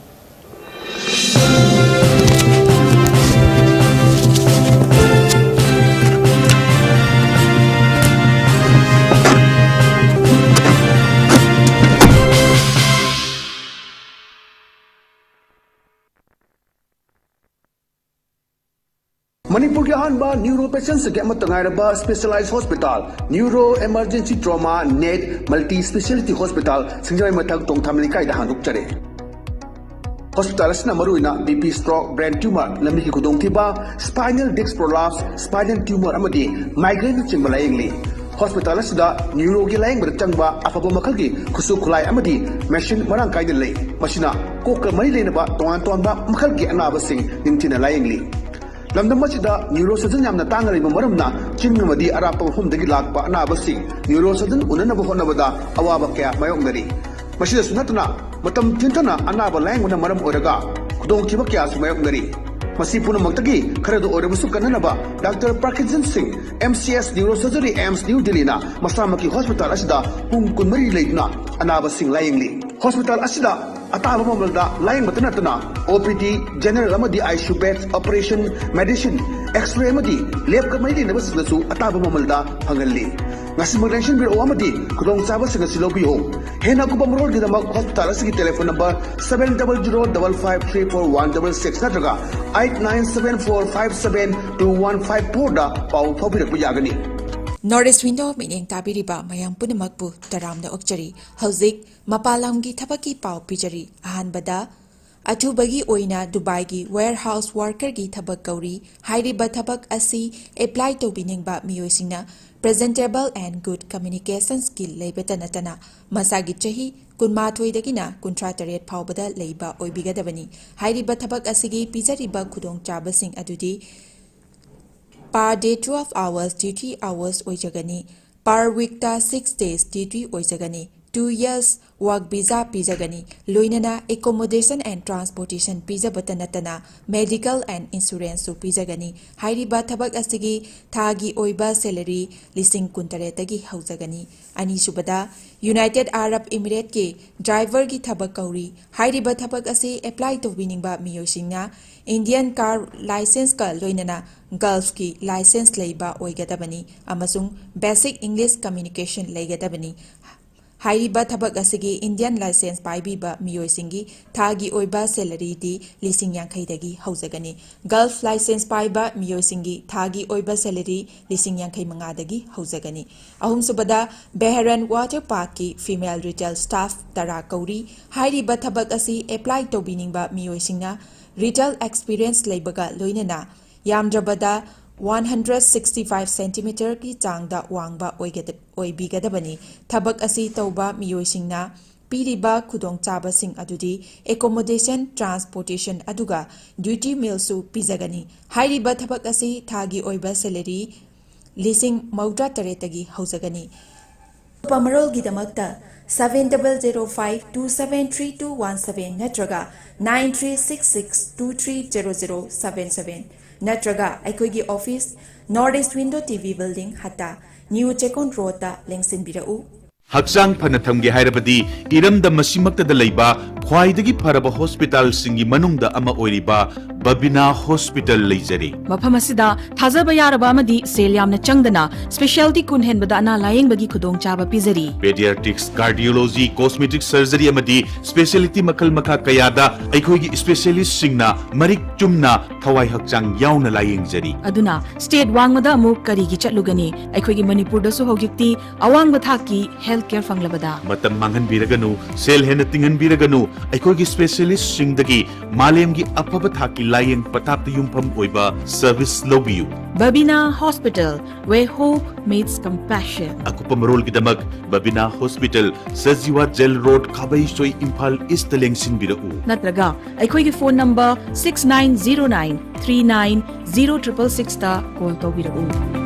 ꯃꯅꯤꯄꯨꯔꯒꯤ ꯑꯍꯥꯟꯕ ꯅ꯭ꯌꯨꯔꯣ ꯄꯦꯁꯦꯟꯁꯤꯡꯒꯤ ꯑꯃꯠꯇ ꯉꯥꯏꯔꯕ specialise hospital, neuro emergency trauma net multi speciality hospital, ꯁꯤꯡꯖꯃꯩ ꯃꯊꯛ ꯇꯣꯡꯊꯥꯃ ꯂꯩꯀꯥꯏꯗ ꯍꯥꯡꯗꯣꯛꯆꯔꯦ꯫ ꯍꯣꯁꯄꯤꯇꯥꯜ ꯑꯁꯤꯅ ꯃꯔꯨꯑꯣꯏꯅ B P stroke, brain tumour, ꯂꯝꯕꯤꯒꯤ ꯈꯨꯗꯣꯡꯊꯤꯕ, spinal disc prolapse, spinal tumour ꯑꯃꯗꯤ ꯃꯥꯏꯒ꯭ꯔꯦꯟꯅꯆꯤꯡꯕ ꯂꯥꯌꯦꯡꯂꯤ꯫ ꯍꯣꯁꯄꯤꯇꯥꯜ ꯑꯁꯤꯗ ꯅ꯭ꯌꯨꯔꯣꯒꯤ ꯂꯥꯌꯦꯡꯕꯗ ꯆꯪꯕ ꯑꯐꯕ ꯃꯈꯜꯒꯤ ꯈꯨꯠꯁꯨ ꯈꯨꯠꯂꯥꯏ ꯑꯃꯗꯤ ꯃꯦꯁꯤꯟ ꯃꯔꯥꯡ ꯀꯥꯏꯅ ꯂꯩ꯫ ꯃꯁꯤꯅ ꯀꯣꯛꯀ ꯃꯔꯤ ꯂꯩꯅꯕ ꯇꯣꯉꯥꯟ ꯇꯣꯉꯥꯟꯕ ꯃꯈꯜꯒꯤ ꯑꯅꯥꯕꯁꯤꯡ ꯅꯤꯡꯊꯤꯅ ꯂꯥꯌꯦꯡꯂꯤ꯫ ꯂꯝꯗꯝ ꯑꯁꯤꯗ ꯅ꯭ꯌꯨꯔꯣ ꯁꯔꯖꯟ ꯌꯥꯝꯅ ꯇꯥꯡꯅ ꯂꯩꯕ ꯃꯔꯝꯅ ꯆꯤꯡ ꯑꯃꯗꯤ ꯑꯔꯥꯞꯄ ꯃꯐꯝꯗꯒꯤ ꯂꯥꯛꯄ ꯑꯅꯥꯕꯁꯤꯡ ꯅ꯭ꯌꯨꯔꯣ ꯁꯔꯖꯟ ꯎꯅꯅꯕ ꯍꯣꯠꯅꯕꯗ ꯑꯋꯥꯕ ꯀꯌꯥ ꯃꯥꯌꯣꯛꯅꯔꯤ꯫ ꯃꯁꯤꯗꯁꯨ ꯅꯠꯇꯅ ꯃꯇꯝ ꯊꯤꯟꯊꯅ ꯑꯅꯥꯕ ꯂꯥꯌꯦꯡꯕꯅ ꯃꯔꯝ ꯑꯣꯏꯔꯒ ꯈꯨꯗꯣꯡꯊꯤꯕ ꯀꯌꯥꯁꯨ ꯃꯥꯌꯣꯛꯅꯔꯤ꯫ ꯃꯁꯤ ꯄꯨꯝꯅꯃꯛꯇꯒꯤ ꯈꯔꯗ ꯑꯣꯏꯔꯕꯁꯨ ꯀꯟꯅꯅꯕ doctor ꯄ꯭ꯔꯀꯤꯖꯟ Singh, M C S neuro surgery, AIIMS new ꯗꯤꯜꯂꯤꯅ ꯃꯁꯥꯃꯛꯀꯤ ꯍꯣꯁꯄꯤꯇꯥꯜ ꯑꯁꯤꯗ ꯄꯨꯡ ꯀꯨꯟꯃꯔꯤ ꯂꯩꯗꯨꯅ ꯑꯅꯥꯕꯁꯤꯡ ꯂꯥꯌꯦꯡꯂꯤ꯫ ꯍꯣꯁꯄꯤꯇꯥꯜ ꯑꯁꯤꯗ ꯑꯇꯥꯕ ꯃꯃꯜꯗ ꯂꯥꯌꯦꯡꯕꯇ ꯅꯠꯇꯅ ꯑꯣ ꯄꯤ ꯗꯤ, ꯖꯦꯅꯔꯦꯜ ꯑꯃꯗꯤ I C U bed, operation, medicine, x-ray ꯑꯃꯗꯤ ꯂꯦꯕꯀ ꯃꯔꯤ ꯂꯩꯅꯕꯁꯤꯡꯗꯁꯨ ꯑꯇꯥꯕ ꯃꯃꯜꯗ ꯐꯪꯍꯜꯂꯤ꯫ ꯉꯁꯤꯃꯛ ꯂꯦꯡꯁꯤꯟꯕꯤꯔꯛꯑꯣ ꯑꯃꯗꯤ ꯈꯨꯗꯣꯡꯆꯥꯕꯁꯤꯡ ꯑꯁꯤ ꯂꯧꯕꯤꯌꯨ꯫ ꯍꯦꯟꯅ ꯑꯀꯨꯞꯄ ꯃꯔꯣꯜꯒꯤꯗꯃꯛ ꯍꯣꯁꯄꯤꯇꯥꯜ ꯑꯁꯤꯒꯤ telephone number seven double zero double five three four one double six ꯅꯠꯇ꯭ꯔꯒ eight nine seven four five seven two one five four ꯗ ꯄꯥꯎ ꯐꯥꯎꯕꯤꯔꯛꯄ ꯌꯥꯒꯅꯤ꯫ North East Window ꯃꯤꯠꯌꯦꯡ ꯇꯥꯕꯤꯔꯤꯕ ꯃꯌꯥꯝ ꯄꯨꯝꯅꯃꯛꯄꯨ ꯇꯔꯥꯝꯅ ꯑꯣꯛꯆꯔꯤ꯫ ꯍꯧꯖꯤꯛ ꯃꯄꯥꯟ ꯂꯝꯒꯤ ꯊꯕꯛꯀꯤ ꯄꯥꯎ ꯄꯤꯖꯔꯤ꯫ ꯑꯍꯥꯟꯕꯗ, ꯑꯊꯨꯕꯒꯤ ꯑꯣꯏꯅ ꯗꯨꯕꯥꯏꯒꯤ warehouse workerꯒꯤ ꯊꯕꯛ ꯀꯧꯔꯤ꯫ ꯍꯥꯏꯔꯤꯕ ꯊꯕꯛ ꯑꯁꯤ apply ꯇꯧꯕꯤꯅꯤꯡꯕ ꯃꯤꯑꯣꯏꯁꯤꯡꯅ presentable and good communication skill ꯂꯩꯕꯇ ꯅꯠꯇꯅ ꯃꯁꯥꯒꯤ ꯆꯍꯤ ꯀꯨꯟꯃꯥꯊꯣꯏꯗꯒꯤꯅ ꯀꯨꯟꯊ꯭ꯔꯥ ꯇꯔꯦꯠ ꯐꯥꯎꯕꯗ ꯂꯩꯕ ꯑꯣꯏꯕꯤꯒꯗꯕꯅꯤ꯫ ꯍꯥꯏꯔꯤꯕ ꯊꯕꯛ ꯑꯁꯤꯒꯤ ꯄꯤꯖꯔꯤꯕ ꯈꯨꯗꯣꯡꯆꯥꯕꯁꯤꯡ ꯑꯗꯨꯗꯤ per day twelve hours duty hours ꯑꯣꯏꯖꯒꯅꯤ꯫ Per weekꯇ six days duty ꯑꯣꯏꯖꯒꯅꯤ꯫ Two years work visa ꯄꯤꯖꯒꯅꯤ꯫ ꯂꯣꯏꯅꯅ accommodation and transportation ꯄꯤꯖꯕꯇ ꯅꯠꯇꯅ medical and insuranceꯁꯨ ꯄꯤꯖꯒꯅꯤ꯫ ꯍꯥꯏꯔꯤꯕ ꯊꯕꯛ ꯑꯁꯤꯒꯤ ꯊꯥꯒꯤ ꯑꯣꯏꯕ salary ꯂꯤꯁꯤꯡ ꯀꯨꯟꯇꯔꯦꯠꯇꯒꯤ ꯍꯧꯖꯒꯅꯤ꯫ ꯑꯅꯤꯁꯨꯕꯗ, United Arab Emirateꯀꯤ driverꯒꯤ ꯊꯕꯛ ꯀꯧꯔꯤ꯫ ꯍꯥꯏꯔꯤꯕ ꯊꯕꯛ ꯑꯁꯤ apply ꯇꯧꯕꯤꯅꯤꯡꯕ ꯃꯤꯑꯣꯏꯁꯤꯡꯅ Indian car licenceꯀ ꯂꯣꯏꯅꯅ Gulfꯀꯤ license ꯂꯩꯕ ꯑꯣꯏꯒꯗꯕꯅꯤ ꯑꯃꯁꯨꯡ basic English communication ꯂꯩꯒꯗꯕꯅꯤ꯫ ꯍꯥꯏꯔꯤꯕ ꯊꯕꯛ ꯑꯁꯤꯒꯤ Indian license ꯄꯥꯏꯕꯤꯕ ꯃꯤꯑꯣꯏꯁꯤꯡꯒꯤ ꯊꯥꯒꯤ ꯑꯣꯏꯕ salaryꯗꯤ ꯂꯤꯁꯤꯡ ꯌꯥꯡꯈꯩꯗꯒꯤ ꯍꯧꯖꯒꯅꯤ꯫ Gulf license ꯄꯥꯏꯕ ꯃꯤꯑꯣꯏꯁꯤꯡꯒꯤ ꯊꯥꯒꯤ ꯑꯣꯏꯕ salary ꯂꯤꯁꯤꯡ ꯌꯥꯡꯈꯩ ꯃꯉꯥꯗꯒꯤ ꯍꯧꯖꯒꯅꯤ꯫ ꯑꯍꯨꯝꯁꯨꯕꯗ, Beharan Water Parkꯀꯤ female retail staff ꯇꯔꯥ ꯀꯧꯔꯤ꯫ ꯍꯥꯏꯔꯤꯕ ꯊꯕꯛ ꯑꯁꯤ apply ꯇꯧꯕꯤꯅꯤꯡꯕ ꯃꯤꯑꯣꯏꯁꯤꯡꯅ retail experience ꯂꯩꯕꯒ ꯂꯣꯏꯅꯅ ꯌꯥꯝꯗ꯭ꯔꯕꯗ one hundred sixty five centimeterꯒꯤ ꯆꯥꯡꯗ ꯋꯥꯡꯕ ꯑꯣꯏꯒꯗ-, ꯑꯣꯏꯕꯤꯒꯗꯕꯅꯤ꯫ ꯊꯕꯛ ꯑꯁꯤ ꯇꯧꯕ ꯃꯤꯑꯣꯏꯁꯤꯡꯅ ꯄꯤꯔꯤꯕ ꯈꯨꯗꯣꯡꯆꯥꯕꯁꯤꯡ ꯑꯗꯨꯗꯤ accommodation, transportation ꯑꯗꯨꯒ duty mealꯁꯨ ꯄꯤꯖꯒꯅꯤ꯫ ꯍꯥꯏꯔꯤꯕ ꯊꯕꯛ ꯑꯁꯤ ꯊꯥꯒꯤ ꯑꯣꯏꯕ salary ꯂꯤꯁꯤꯡ ꯃꯧꯗ꯭ꯔꯥ ꯇꯔꯦꯠꯇꯒꯤ ꯍꯧꯖꯒꯅꯤ꯫ ꯑꯀꯨꯞꯄ ꯃꯔꯣꯜꯒꯤꯗꯃꯛꯇ seven double zero five two seven three two one seven ꯅꯠꯇ꯭ꯔꯒ nine three six six two three zero zero seven seven ꯅꯠꯇ꯭ꯔꯒ ꯑꯩꯈꯣꯏꯒꯤ office, North East Window TV Building, ꯍꯠꯇꯥ, New Chekon Roadꯇ ꯂꯦꯡꯁꯤꯟꯕꯤꯔꯛꯎ꯫ ꯍꯛꯆꯥꯡ ꯐꯅ ꯊꯝꯒꯦ ꯍꯥꯏꯔꯕꯗꯤ ꯏꯔꯝꯗꯝ ꯑꯁꯤꯃꯛꯇꯗ ꯂꯩꯕ ꯈ꯭ꯋꯥꯏꯗꯒꯤ ꯐꯔꯕ hospitalꯁꯤꯡꯒꯤ ꯃꯅꯨꯡꯗ ꯑꯃ ꯑꯣꯏꯔꯤꯕ ꯕꯕꯤꯅꯥ Hospital ꯂꯩꯖꯔꯤ꯫ ꯃꯐꯝ ꯑꯁꯤꯗ ꯊꯥꯖꯕ ꯌꯥꯔꯕ ꯑꯃꯗꯤ ꯁꯦꯜ ꯌꯥꯝꯅ ꯆꯪꯗꯅ specialty ꯀꯨꯟ ꯍꯦꯟꯕꯗ ꯑꯅꯥ ꯂꯥꯌꯦꯡꯕꯒꯤ ꯈꯨꯗꯣꯡꯆꯥꯕ ꯄꯤꯖꯔꯤ꯫ Pediatrics, cardiology, cosmetic surgery ꯑꯃꯗꯤ specialty ꯃꯈꯜ ꯃꯈꯥ ꯀꯌꯥꯗ ꯑꯩꯈꯣꯏꯒꯤ specialistꯁꯤꯡꯅ ꯃꯔꯤꯛ ꯆꯨꯝꯅ ꯊꯋꯥꯏ ꯍꯛꯆꯥꯡ ꯌꯥꯎꯅ ꯂꯥꯌꯦꯡꯖꯔꯤ꯫ ꯑꯗꯨꯅ state ꯋꯥꯡꯃꯗ ꯑꯃꯨꯛ ꯀꯔꯤꯒꯤ ꯆꯠꯂꯨꯒꯅꯤ? ꯑꯩꯈꯣꯏꯒꯤ ꯃꯅꯤꯄꯨꯔꯗꯁꯨ ꯍꯧꯖꯤꯛꯇꯤ ꯑꯋꯥꯡꯕ ꯊꯥꯛꯀꯤ health care ꯐꯪꯂꯕꯗ꯫ ꯃꯇꯝ ꯃꯥꯡꯍꯟꯕꯤꯔꯒꯅꯨ, ꯁꯦꯜ ꯍꯦꯟꯅ ꯇꯤꯡꯍꯟꯕꯤꯔꯒꯅꯨ, ꯑꯩꯈꯣꯏꯒꯤ specialistꯁꯤꯡꯗꯒꯤ ꯃꯥꯂꯦꯝꯒꯤ ꯑꯐꯕ ꯊꯥꯛꯀꯤ ꯂꯥꯌꯦꯡ ꯄꯊꯥꯞꯇ ꯌꯨꯝꯐꯝ ꯑꯣꯏꯕ service ꯂꯧꯕꯤꯌꯨ꯫ Babina Hospital, where hope meets compassion. ꯑꯀꯨꯞꯄ ꯃꯔꯣꯜꯒꯤꯗꯃꯛ Babina Hospital, Sajiwa Jail Road, ꯈꯥꯕꯩꯁꯣꯏ, Imphal Eastꯇ ꯂꯦꯡꯁꯤꯟꯕꯤꯔꯛꯎ꯫ ꯅꯠꯇ꯭ꯔꯒ ꯑꯩꯈꯣꯏꯒꯤ phone number six nine zero nine three nine zero triple sixꯇ call ꯇꯧꯕꯤꯔꯛꯎ꯫